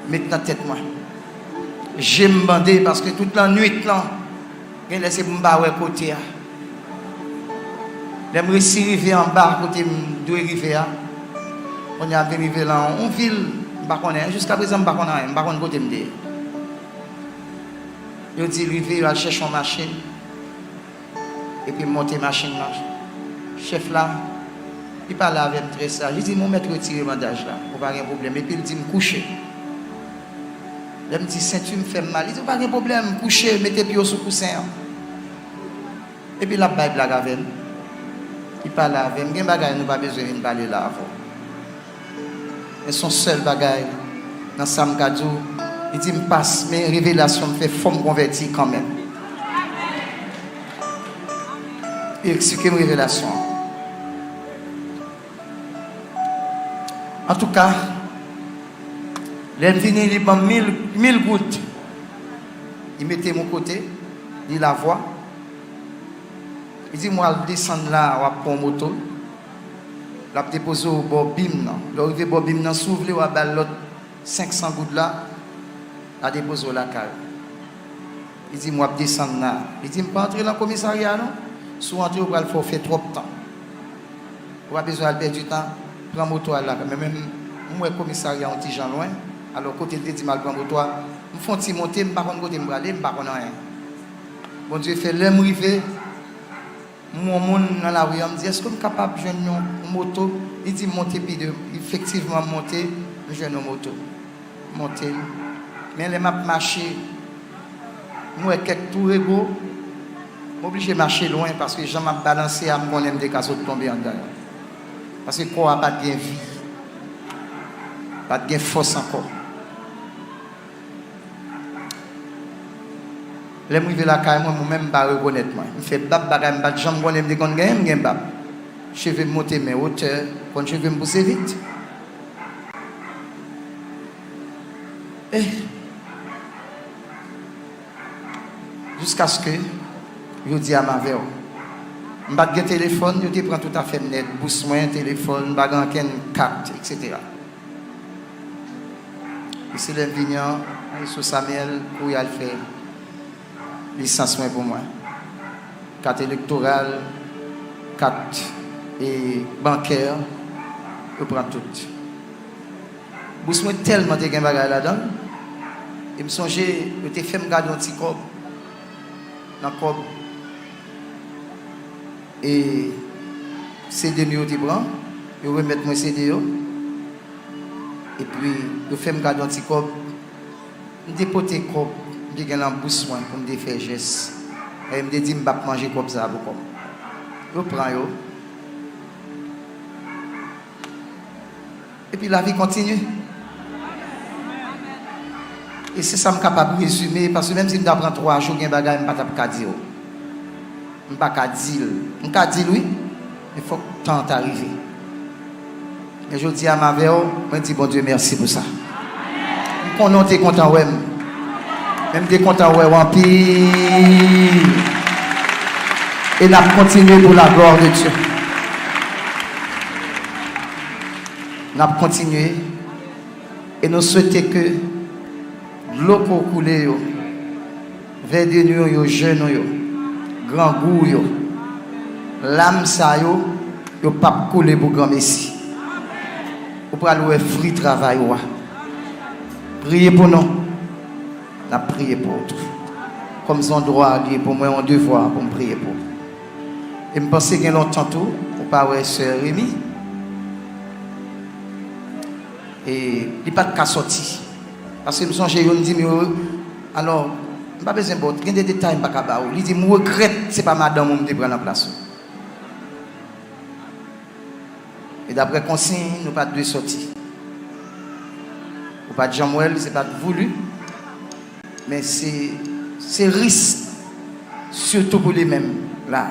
Met nan tèt mwen. Je m bande, paske tout lannwit lan, gen lè se pou m pa wè kote a. Lè m resi rive anba kote m dwe rive a, kounye a m vin rive lan yon vil, m pa konnen, jiska prezan m pa konn anyen, m pa konn kote m te ye. Yo di l rive, yo al chèche yon machin, epi m monte machin nan. Chèf la, li pale avè m trè saj, li di m, "Ou mèt retire bandaj la, ou pa gen pwoblèm." Epi l di m, "Kouche." Lè m di, "Senti m fè m mal," li di, "Ou pa gen pwoblèm, kouche, mete pye w sou kousen an." Epi l ap bay blag avè m. Li pale avè m. Gen bagay nou pa bezwen vin pale la avè w. Men se yon sèl bagay nan sa m ka di w. Li di m, "Pas, men revelasyon m fè, fò m konvèti kanmenm." Li eksplike m revelasyon an. Antouka, lè m vini, li ban m mil, mil goud. Li mete m yon kote, li lavwa. Li di m, "W al desann la, w ap pran yon moto. L ap depoze w bò bim nan. Lè w rive bò bim nan, si w vle, w a ba l lòt senk san goud la, l a depoze w lakay ou." Li di m, "W ap desann la." Li di m, "Pa antre nan komisarya a non. Si w antre, yo pral fè w fè twòp tan. Ou pa bezwen al pèdi tan, pran moto al lakay." Men menm, m wè komisarya yon ti jan lwen. Alò, kote l te di m al pran moto a, m fè yon ti monte, m pa konn kote m prale, m pa konn anyen. Bondye fè, lè m rive, m wè yon moun nan lari a, m di, "Èske m kapab jwenn yon moto?" Li di m, "Monte pi de." Efektivman, m monte, m jwenn yon moto. M monte l. Men lè m ap mache, m wè kèk tou rego, m oblije mache lwen, paske jan m ap balanse a, m konnen m te ka sot tonbe anndan yo. Paske kò a pa t gen vi. Pa t gen fòs ankò. Lè m rive lakay mwen, mwen menm m pa rekonèt mwen. M fè bab, bagay m pa t janm konnen m te konn genyen, m gen bab. Cheve m monte men wotè, konn cheve m pouse vit. Eh. Jiskaske jodi a m avè w. M pa t gen telefòn, yo te pran tout afè m nèt, bous mwen, telefòn, m pa gen ankenn kat, etsetera. E se lè m vini an, mwen sou Samuel, kouri al fè lisans mwen pou mwen. Kat elektoral, kat, e, bankè, yo pran tout. Bous mwen tèlman te gen bagay ladan l, e m sonje yo te fè m gade yon ti kòb nan kòb, e, C D m yo te pran, yo remèt mwen C D yo, epi yo fè m gade yon ti kòb, m te pote kòb m te gen nan bous mwen pou m te fè jès, e m te di m p ap manje kòb sa a pou kò m. Yo pran yo. Epi lavi kontinye. E se sa m kapab rezime, paske menm si m ta pran twa jou, gen bagay m pa t ap ka di w. M pa ka di l. M ka di l wi, men fòk tan an ta rive. Men jodi a m avè w, mwen di Bondye mèsi pou sa. M konnen w te kontan wè m, men m te kontan wè w anpil. E n ap kontinye pou la gloire de Dieu. N ap kontinye e nou swete ke dlo ke w koule yo, vè de nou yo, jèn ou yo, grangou w yo, lam sa yo, yo p ap koule pou granmesi. Ou pral wè fwi travay ou a. Priye pou nou. N ap priye pou ou tou. Kòm se yon dwa li ye pou mwen, yon devwa pou m priye pou ou. E m panse gen lontan tou, ou pa wè sè Remy. E li pa t ka sòti. Paske m sonje youn di m yo, alò, m pa bezwen ba w, gen de detay m pa ka ba ou. Li di m regrèt se pa madanm ou m te pran nan plas ou. E daprè konsiy, nou pa t dwe sòti. Ou pa t janm wè l, se pa t voulu. Men se, se risk, sitou pou li menm la.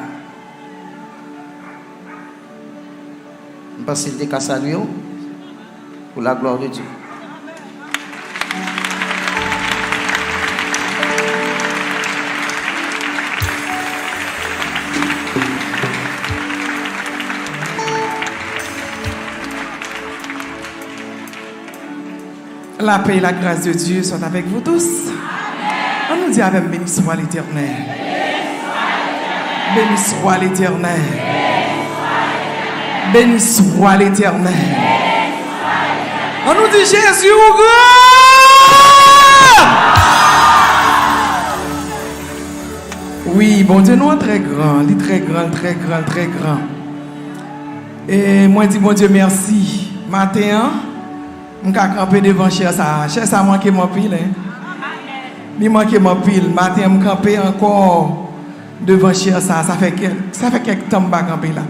M panse l te ka salye w, pour la gloire de Dieu. La paix et la grâce de Dieu soient avec vous tous. Ann nou di avè m, béni soit l'Éternel. Béni soit l'Éternel. Béni soit l'Éternel. Ann nou di, Jezi ou gran! Wi, Bondye nou an trè gran, li trè gran, trè gran, trè gran. E mwen di Bondye mèsi. Maten an, m ka kanpe devan chè sa a. Chè sa a manke m anpil, en. Li manke m anpil. Maten an, m kanpe ankò devan chè sa a. Sa fè kè, sa fè kèk tan m pa kanpe la.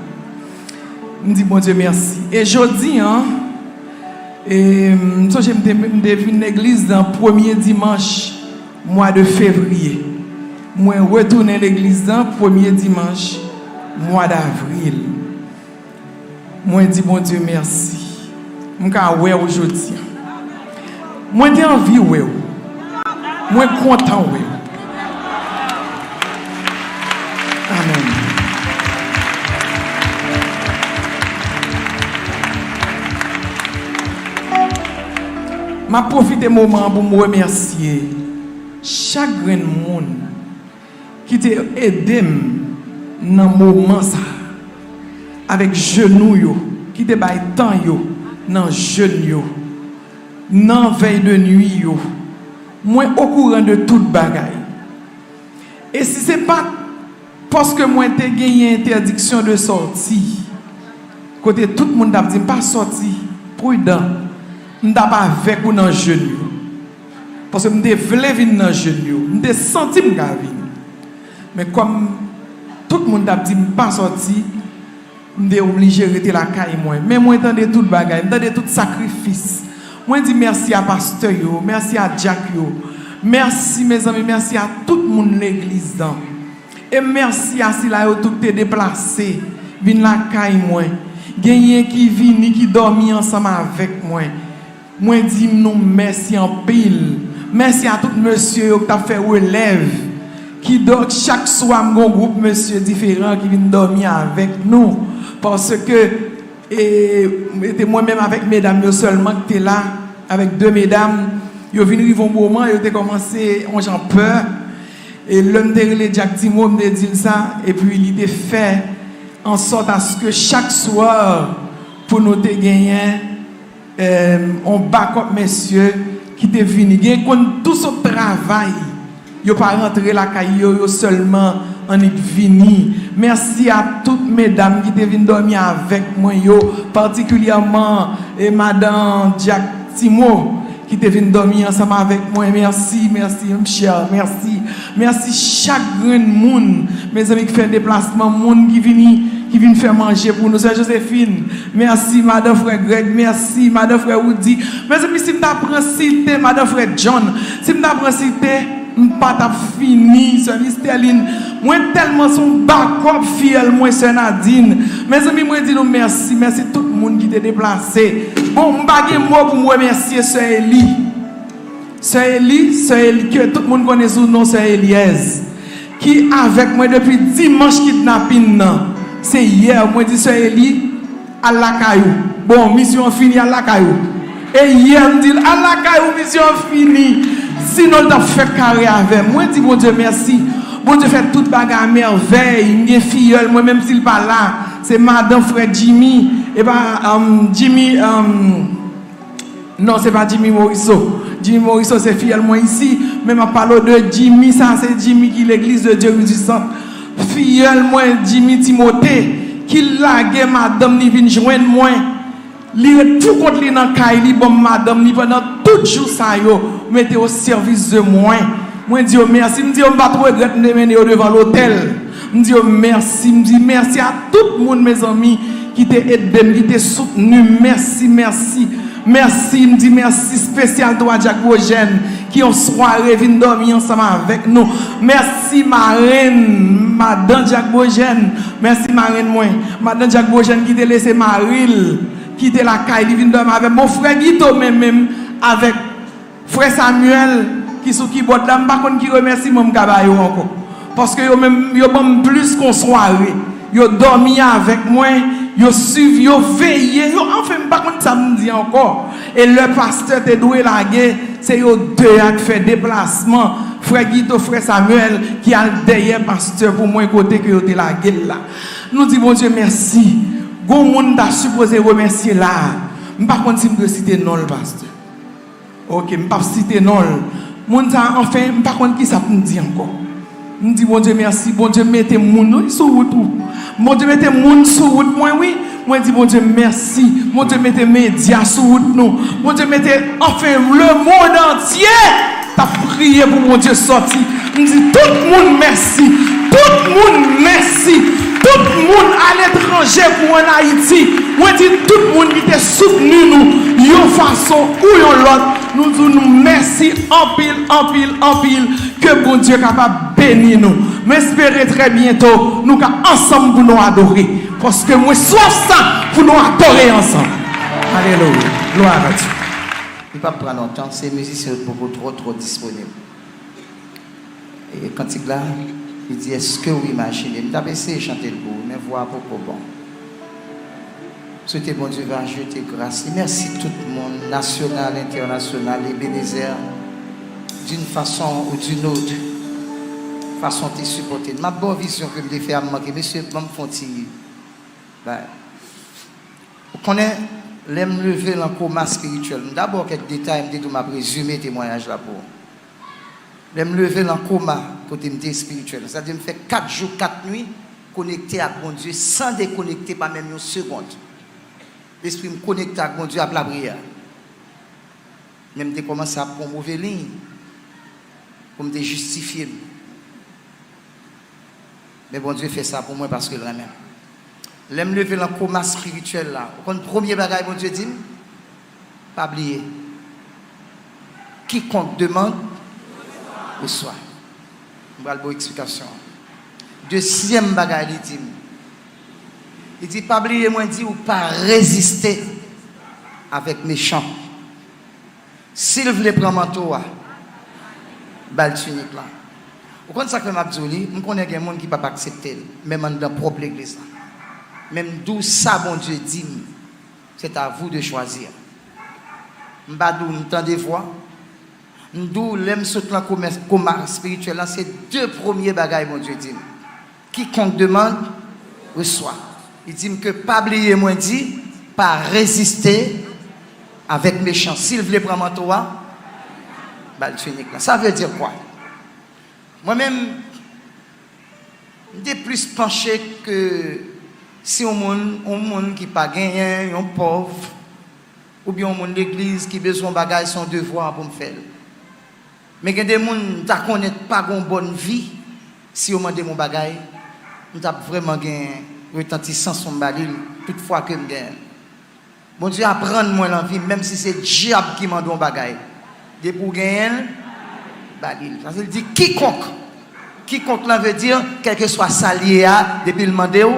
M di Bondye mèsi. E jodi an, e, m sonje m te, m te vin legliz nan premye dimanch mwa de fevriye. Mwen retounen legliz nan premye dimanch mwa davril. Mwen di Bondye mèsi. M ka wè w jodi a. Mwen te anvi wè w. Mwen kontan wè w. Amèn. M ap pwofite moman an pou m remèsye chak grenn moun ki te ede m nan moman sa a, avèk jenou yo, ki te bay tan yo nan jèn yo, nan vèy de nwi yo. Mwen okouran de tout bagay. E si se pa t paske mwen te genyen entèdiksyon de sòti, kote tout moun t ap di m, "Pa sòti, pridan, m t ap avèk ou nan jèn yo." Paske m te vle vin nan jèn yo. M te santi m ka vin. Men kòm tout moun t ap di m pa sòti, m te oblije rete lakay mwen. Men mwen tande tout bagay. M tande tout sakrifis. Mwen di mèsi a pastè yo, mèsi a dyak yo, mèsi, mezanmi, mèsi a tout moun legliz lan. E mèsi a sila yo tou ki te deplase vin lakay mwen. Genyen ki vini, ki dòmi ansanm avèk mwen. Mwen di nou mèsi anpil. Mèsi a tout mesye yo ki t ap fè relèv. Kidonk, chak swa, m gen yon gwoup mesye diferan ki vin dòmi avèk nou. Paske, e, e te mwen menm avèk medam yo sèlman ki te la, avèk de medam. Yo vin rive yon moman, yo te kòmanse yon jan pè. E lè m te rele Dyak Timo, m te di l sa, epi li te fè ansòt aske chak swa, pou nou te genyen, e, yon bakòp mesye ki te vini. Gen konn tou sot travay, yo pa rantre lakay yo, yo sèlman annik vini. Mèsi a tout medam ki te vin dòmi avèk mwen yo, patikilyèman, e, madan Dyak Timo, ki te vin dòmi ansanm avèk mwen. Mèsi, mèsi, m chè, mèsi. Mèsi chak grenn moun, mezanmi, ki fè deplasman, moun ki vini, ki vin fè manje pou nou. Sè Josephine, mèsi, madan frè Greg, mèsi, madan frè Woody. Mezanmi, si m ta pran site madan frè John, si m ta pran site, m pa t ap fini, sè Misterline. Mwen tèlman se yon bakòp fiyèl mwen, sè Nadine. Mezanmi, mwen di nou mèsi, mèsi tout moun ki te deplase. Bon, m pa gen mo pou m remèsye sè Eli. Sè Eli, sè Eli, ke tout moun konnen sou non sè Elièz, ki avèk mwen depi dimanch kidnapin nan. Se yè, mwen di sè Eli, al lakay ou. Bon, misyon an fini, al lakay ou. E yè, m di l, al lakay ou, misyon an fini. Sinon, l t ap fè kare avè m. Mwen di Bondye mèsi. Bondye fè tout bagay a mèvèy. M gen fiyèl mwen, menm si l pa la. Se madan frè Jimmy. E pa, um, Jimmy, um, non, se pa Jimmy Morisseau. Jimmy Morisseau, se fiyèl mwen isi. Men m ap pale w de Jimmy, sa se Jimmy ki Legliz de Dieu Ressuscité. Fiyèl mwen, Jimmy Timothée, ki lage madanm li vin jwenn mwen. Li ret pou kont li nan kay li, ban m madanm li pandan tout jou sa yo, mete o sèvis de mwen. Mwen di yo mèsi, m di yo m pa t regrèt m te mennen yo devan lotèl. M di yo mèsi, m di mèsi a tout moun, mezanmi, ki te ede m, ki te soutni m. Mèsi, mèsi, mèsi, m di mèsi espesyal tou a Dyak Bojèn, ki yon sware vin dòmi ansanm avèk nou. Mèsi marenn, madan Dyak Bojèn. Mèsi marenn mwen. Madan Dyak Bojèn ki te lese mari l, ki te lakay li vin dòmi avè m. Bon, frè Guito menm, menm avèk frè Samuel ki sou kibòd la, m pa konn ki remèsiman m ka ba yo ankò. Paske yo menm, yo ban m plis ke yon sware. Yo dòmi avèk mwen, yo swiv, yo veye, yo, anfen, m pa konn sa m di ankò. E lè pastè te dwe lage, se yo de a k fè deplasman. Frè Guito, frè Samuel, ki al dèyè pastè pou mwen kote ke yo te lage l la. Nou di Bondye mèsi. Gon moun ta sipoze remèsye la. M pa konn si m dwe site non l, pastè. Oke, m p ap site non l. Moun sa a, anfen, m pa konn kisa pou m di ankò. M di Bondye mèsi, Bondye mete moun, wi, sou wout ou. Bondye mete moun sou wout mwen, wi. Mwen di Bondye mèsi. Bondye mete medya sou wout nou. Bondye mete, anfen, lemonn antye t ap kriye pou Bondye sòti. M di tout moun mèsi. Tout moun mèsi. Tout moun aletranje kou ann Ayiti. Mwen di tout moun ki te soutni nou yon fason ou yon lòt. Nou di nou mèsi anpil, anpil, anpil. Ke Bondye kapab beni nou. M espere trè byento nou ka ansanm pou nou adore. Paske mwen swaf sa pou nou adore ansanm. Alelouya. Glwa a Dye. Li p ap pran lontan, se mizisyen yo t poko twò, twò disponib. E kantik la, li di, èske w imajine? M t ap eseye chante l pou ou, men vwa a poko bon. Swete Bondye va jete gras li. Mèsi tout moun, nasyonal, entènasyonal, Ebenezer, d'une façon ou d'une autre, fason te sipòte n. M ap ba w vizyon ke m te fè a, m manke. Mesye, ban m fè yon ti bagay. Ou konnen, lè m leve nan koma espirityèl, m dabò kèk detay, m te di w m ap rezime temwayaj la pou ou. Lè m leve nan koma, kote m te espirityèl, sa di m fè kat jou, kat nwi, konekte ak Bondye, san dekonekte pa menm yon segond. Lespri m konekte ak Bondye ap lapriyè. Men m te kòmanse ap pran move liy pou m te jistifye m. Men Bondye fè sa pou mwen paske l renmen m. Lè m leve nan koma espirityèl la, ou konn premye bagay Bondye di m? Pa bliye. Quiconque demande, reçoit. M pral ba w eksplikasyon an. Dezyèm bagay li di m, li di, pa bliye mwen di w pa reziste avèk mechan. Si l vle pran manto a, ba l tinik lan. Ou konn sa k fè m ap di w li? M konnen gen moun ki p ap aksepte l, menm anndan pwòp legliz la. Men m di w sa Bondye di m, c'est à vous de choisir. M pa di w m tande vwa. M di w, lè m sot nan koma, koma espirityèl lan, se de premye bagay Bondye di m. Quiconque demande, reçoit. Li di m ke pa bliye mwen di, pa reziste avèk mechan. Si l vle pran manto a, ba l tinik lan. Sa vle di kwa? Mwen menm, m te plis panche ke si yon moun, yon moun ki pa genyen, yon pòv, oubyen yon moun legliz ki bezwen yon bagay, se yon devwa pou m fè l. Men gen de moun m ta konnen pa gen yon bòn vi, si yo mande m yon bagay, m t ap vrèman gen retantisans pou m ba li l, tout fwa ke m genyen l. Bondye aprann mwen nan vi m, menm si se dyab ki mande w yon bagay, depi w genyen l, ba li l. Sa vle di kikonk. Kikonk lan vle di, kèlkeswa sa l ye a, depi l mande w,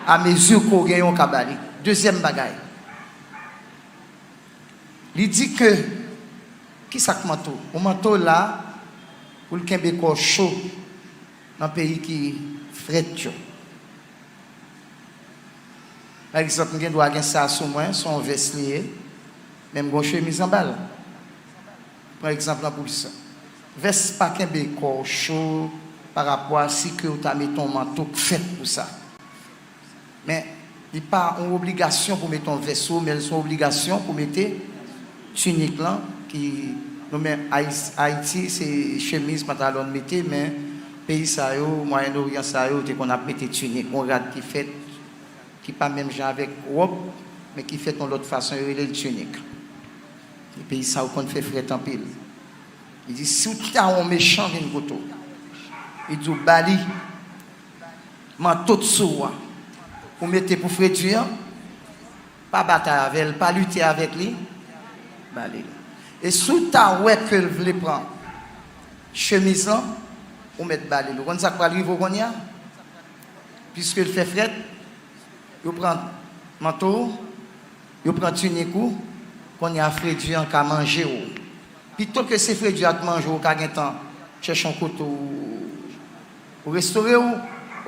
amezi ke w genyen, w ka ba li. Dezyèm bagay, li di ke, ki sa k manto? Yon manto la pou l kenbe kò w cho nan peyi ki frèt yo. Pa egzanp, m gen dwa gen sa sou mwen, se yon vès li ye, men m gen yon chemiz anba l. Pran egzanp lan pou sa. Vès pa kenbe kò w cho pa rapò a si ke w ta mete yon manto k fèt pou sa. Men, li pa yon obligasyon pou mete yon vès sou ou, men se yon obligasyon pou mete tinik lan, ki nou menm Ayis-, Ayiti, se chemiz, pantalon n mete, men peyi sa yo, Mwayen Oryan sa yo, te konn ap mete tinik, yon rad ki fèt, ki pa menm jan avèk wòb, men ki fèt yon lòt fason, yo rele l tinik. E peyi sa yo konn fè frèt anpil. Li di, si w ta wè yon mechan vin kote w, li di w ba li manto t sou ou a, ou mete pou fredi an, pa batay avè l, pa lite avèk li, ba li l. E si w ta wè ke l vle pran chemiz lan, ou mèt ba li l. Ou konn sa k pral rive w kounye a? Piske l fè frèt, yo pran manto w, yo pran tinik ou, kounye a fredi an ka manje w. Pito ke se fredi a t manje w, ou ka gentan chèche yon kote w, ou restore w,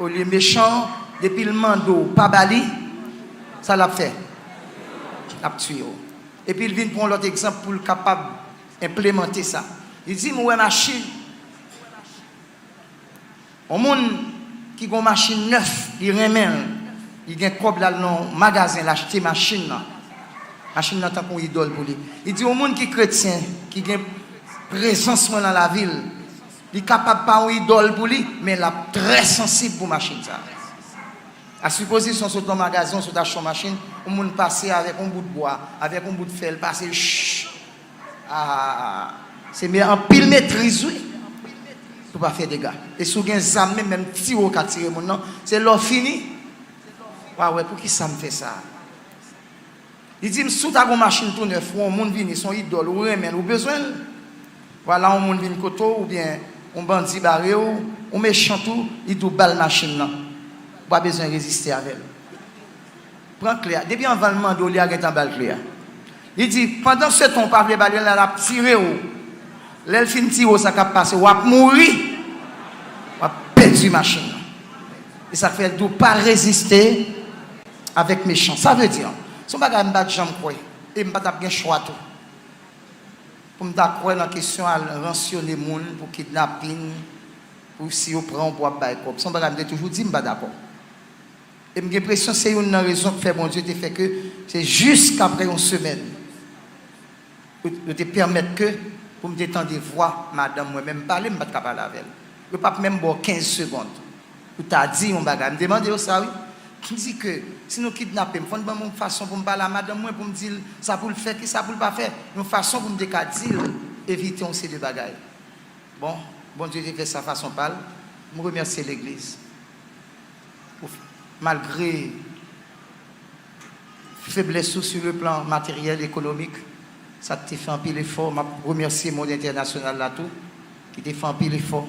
olye mechan, depi l mande w pa ba li, sa l ap fè? L ap tiye w. Epi l vin pran yon lòt egzanp pou l kapab enplemante sa. Li di m, ou wè machin, yon moun ki gen yon machin nèf, li renmen l, li gen kòb, l al nan yon magazen, l achte machin nan. Machin nan tankou yon idòl pou li. Li di, yon moun ki kretyen, ki gen prezans mwen nan lavi l, li kapab pa yon idòl pou li, men l ap trè sansib pou machin sa. A sipozisyon w sot nan yon magazen, w sot achte yon machin, yon moun pase avèk yon bout bwa, avèk yon bout fè, l pase, chh, Ah, se men anpil metriz, wi. Pou pa fè dega. E si w gen zam, menm, menm tire w ka tire moun nan, se lè w fini, w a wè, poukisa m fè sa? Li di m, si w ta gen yon machin tou nèf, ou yon moun vini, se yon idòl, ou renmen l, ou bezwen l. Vwala, yon moun vin kote w, oubyen yon bandi bare w, yon mechan tou, li di w ba l machin nan. Ou pa bezwen reziste avè l. Pran kle a. Depi anvan l mande w, li a gentan ba l kle a. Li di, pandan se tan, w pa vle ba li l, l ap tire w. Lè l fin tire w, sa k ap pase, w ap mouri, w ap pèdi machin nan. E sa k fè l di w pa reziste avèk mechan. Sa vle di, se yon bagay m pa t janm kwè. E m pa t ap gen chwa tou. Pou m ta kwè nan kesyon al ransyone moun pou kidnapin, pou si yo pran w pou w ap bay kòb. Se yon bagay m te toujou di m pa dakò. E m gen enpresyon se youn nan rezon k fè Bondye te fè ke se jis apre yon semèn, yo, yo te pèmèt ke pou m te tande vwa madanm mwen, men m pale, m pa t ka pale avè l. Yo p ap menm ba w kenz segonn pou ta di yon bagay. M te mande yo sa, wi. M di ke si nou kidnape m, fò n ban m yon fason pou m pale a madanm mwen, pou m di l sa pou l fè, ki sa pou l pa fè. Yon fason pou m te ka di l evite yon seri de bagay. Bon, Bondye te fè sa fason pa l. M remèsye legliz. Ou f-, malgre feblès ou sur le plan materyèl, ekonomik, Sa k te fè anpil efò. M ap remèsye mond entènasyonal la tou, ki te fè anpil efò,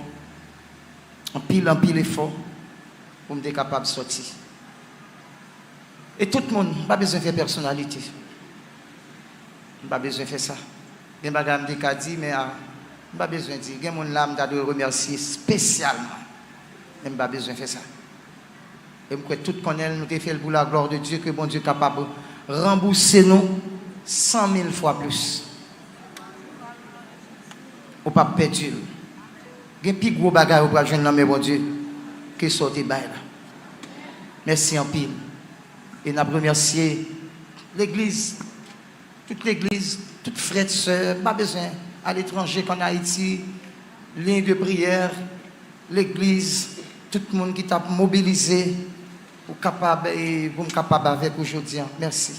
anpil, anpil efò pou m te kapab sòti. E tout moun, m pa bezwen fè pèsonalite. M pa bezwen fè sa. Gen bagay m te ka di, men a, m pa bezwen di. Gen moun la m ta dwe remèsye espesyalman, men m pa bezwen fè sa. E m kwè tout konnen l, nou te fè l pou la gloire de Dieu, ke Bondye kapab ranbouse nou san mil fwa plis. Ou p ap pèdi l. Gen pi gwo bagay ou pral jwenn nan men Bondye ke sa w te bay la. Mèsi anpil. E n ap remèsye legliz, tout legliz, tout frè, sè, m pa bezwen aletranje k ann Ayiti, liy de priyè, legliz, tout moun ki t ap mobilize pou kapab, e pou m kapab avèk ou jodi a. Mèsi.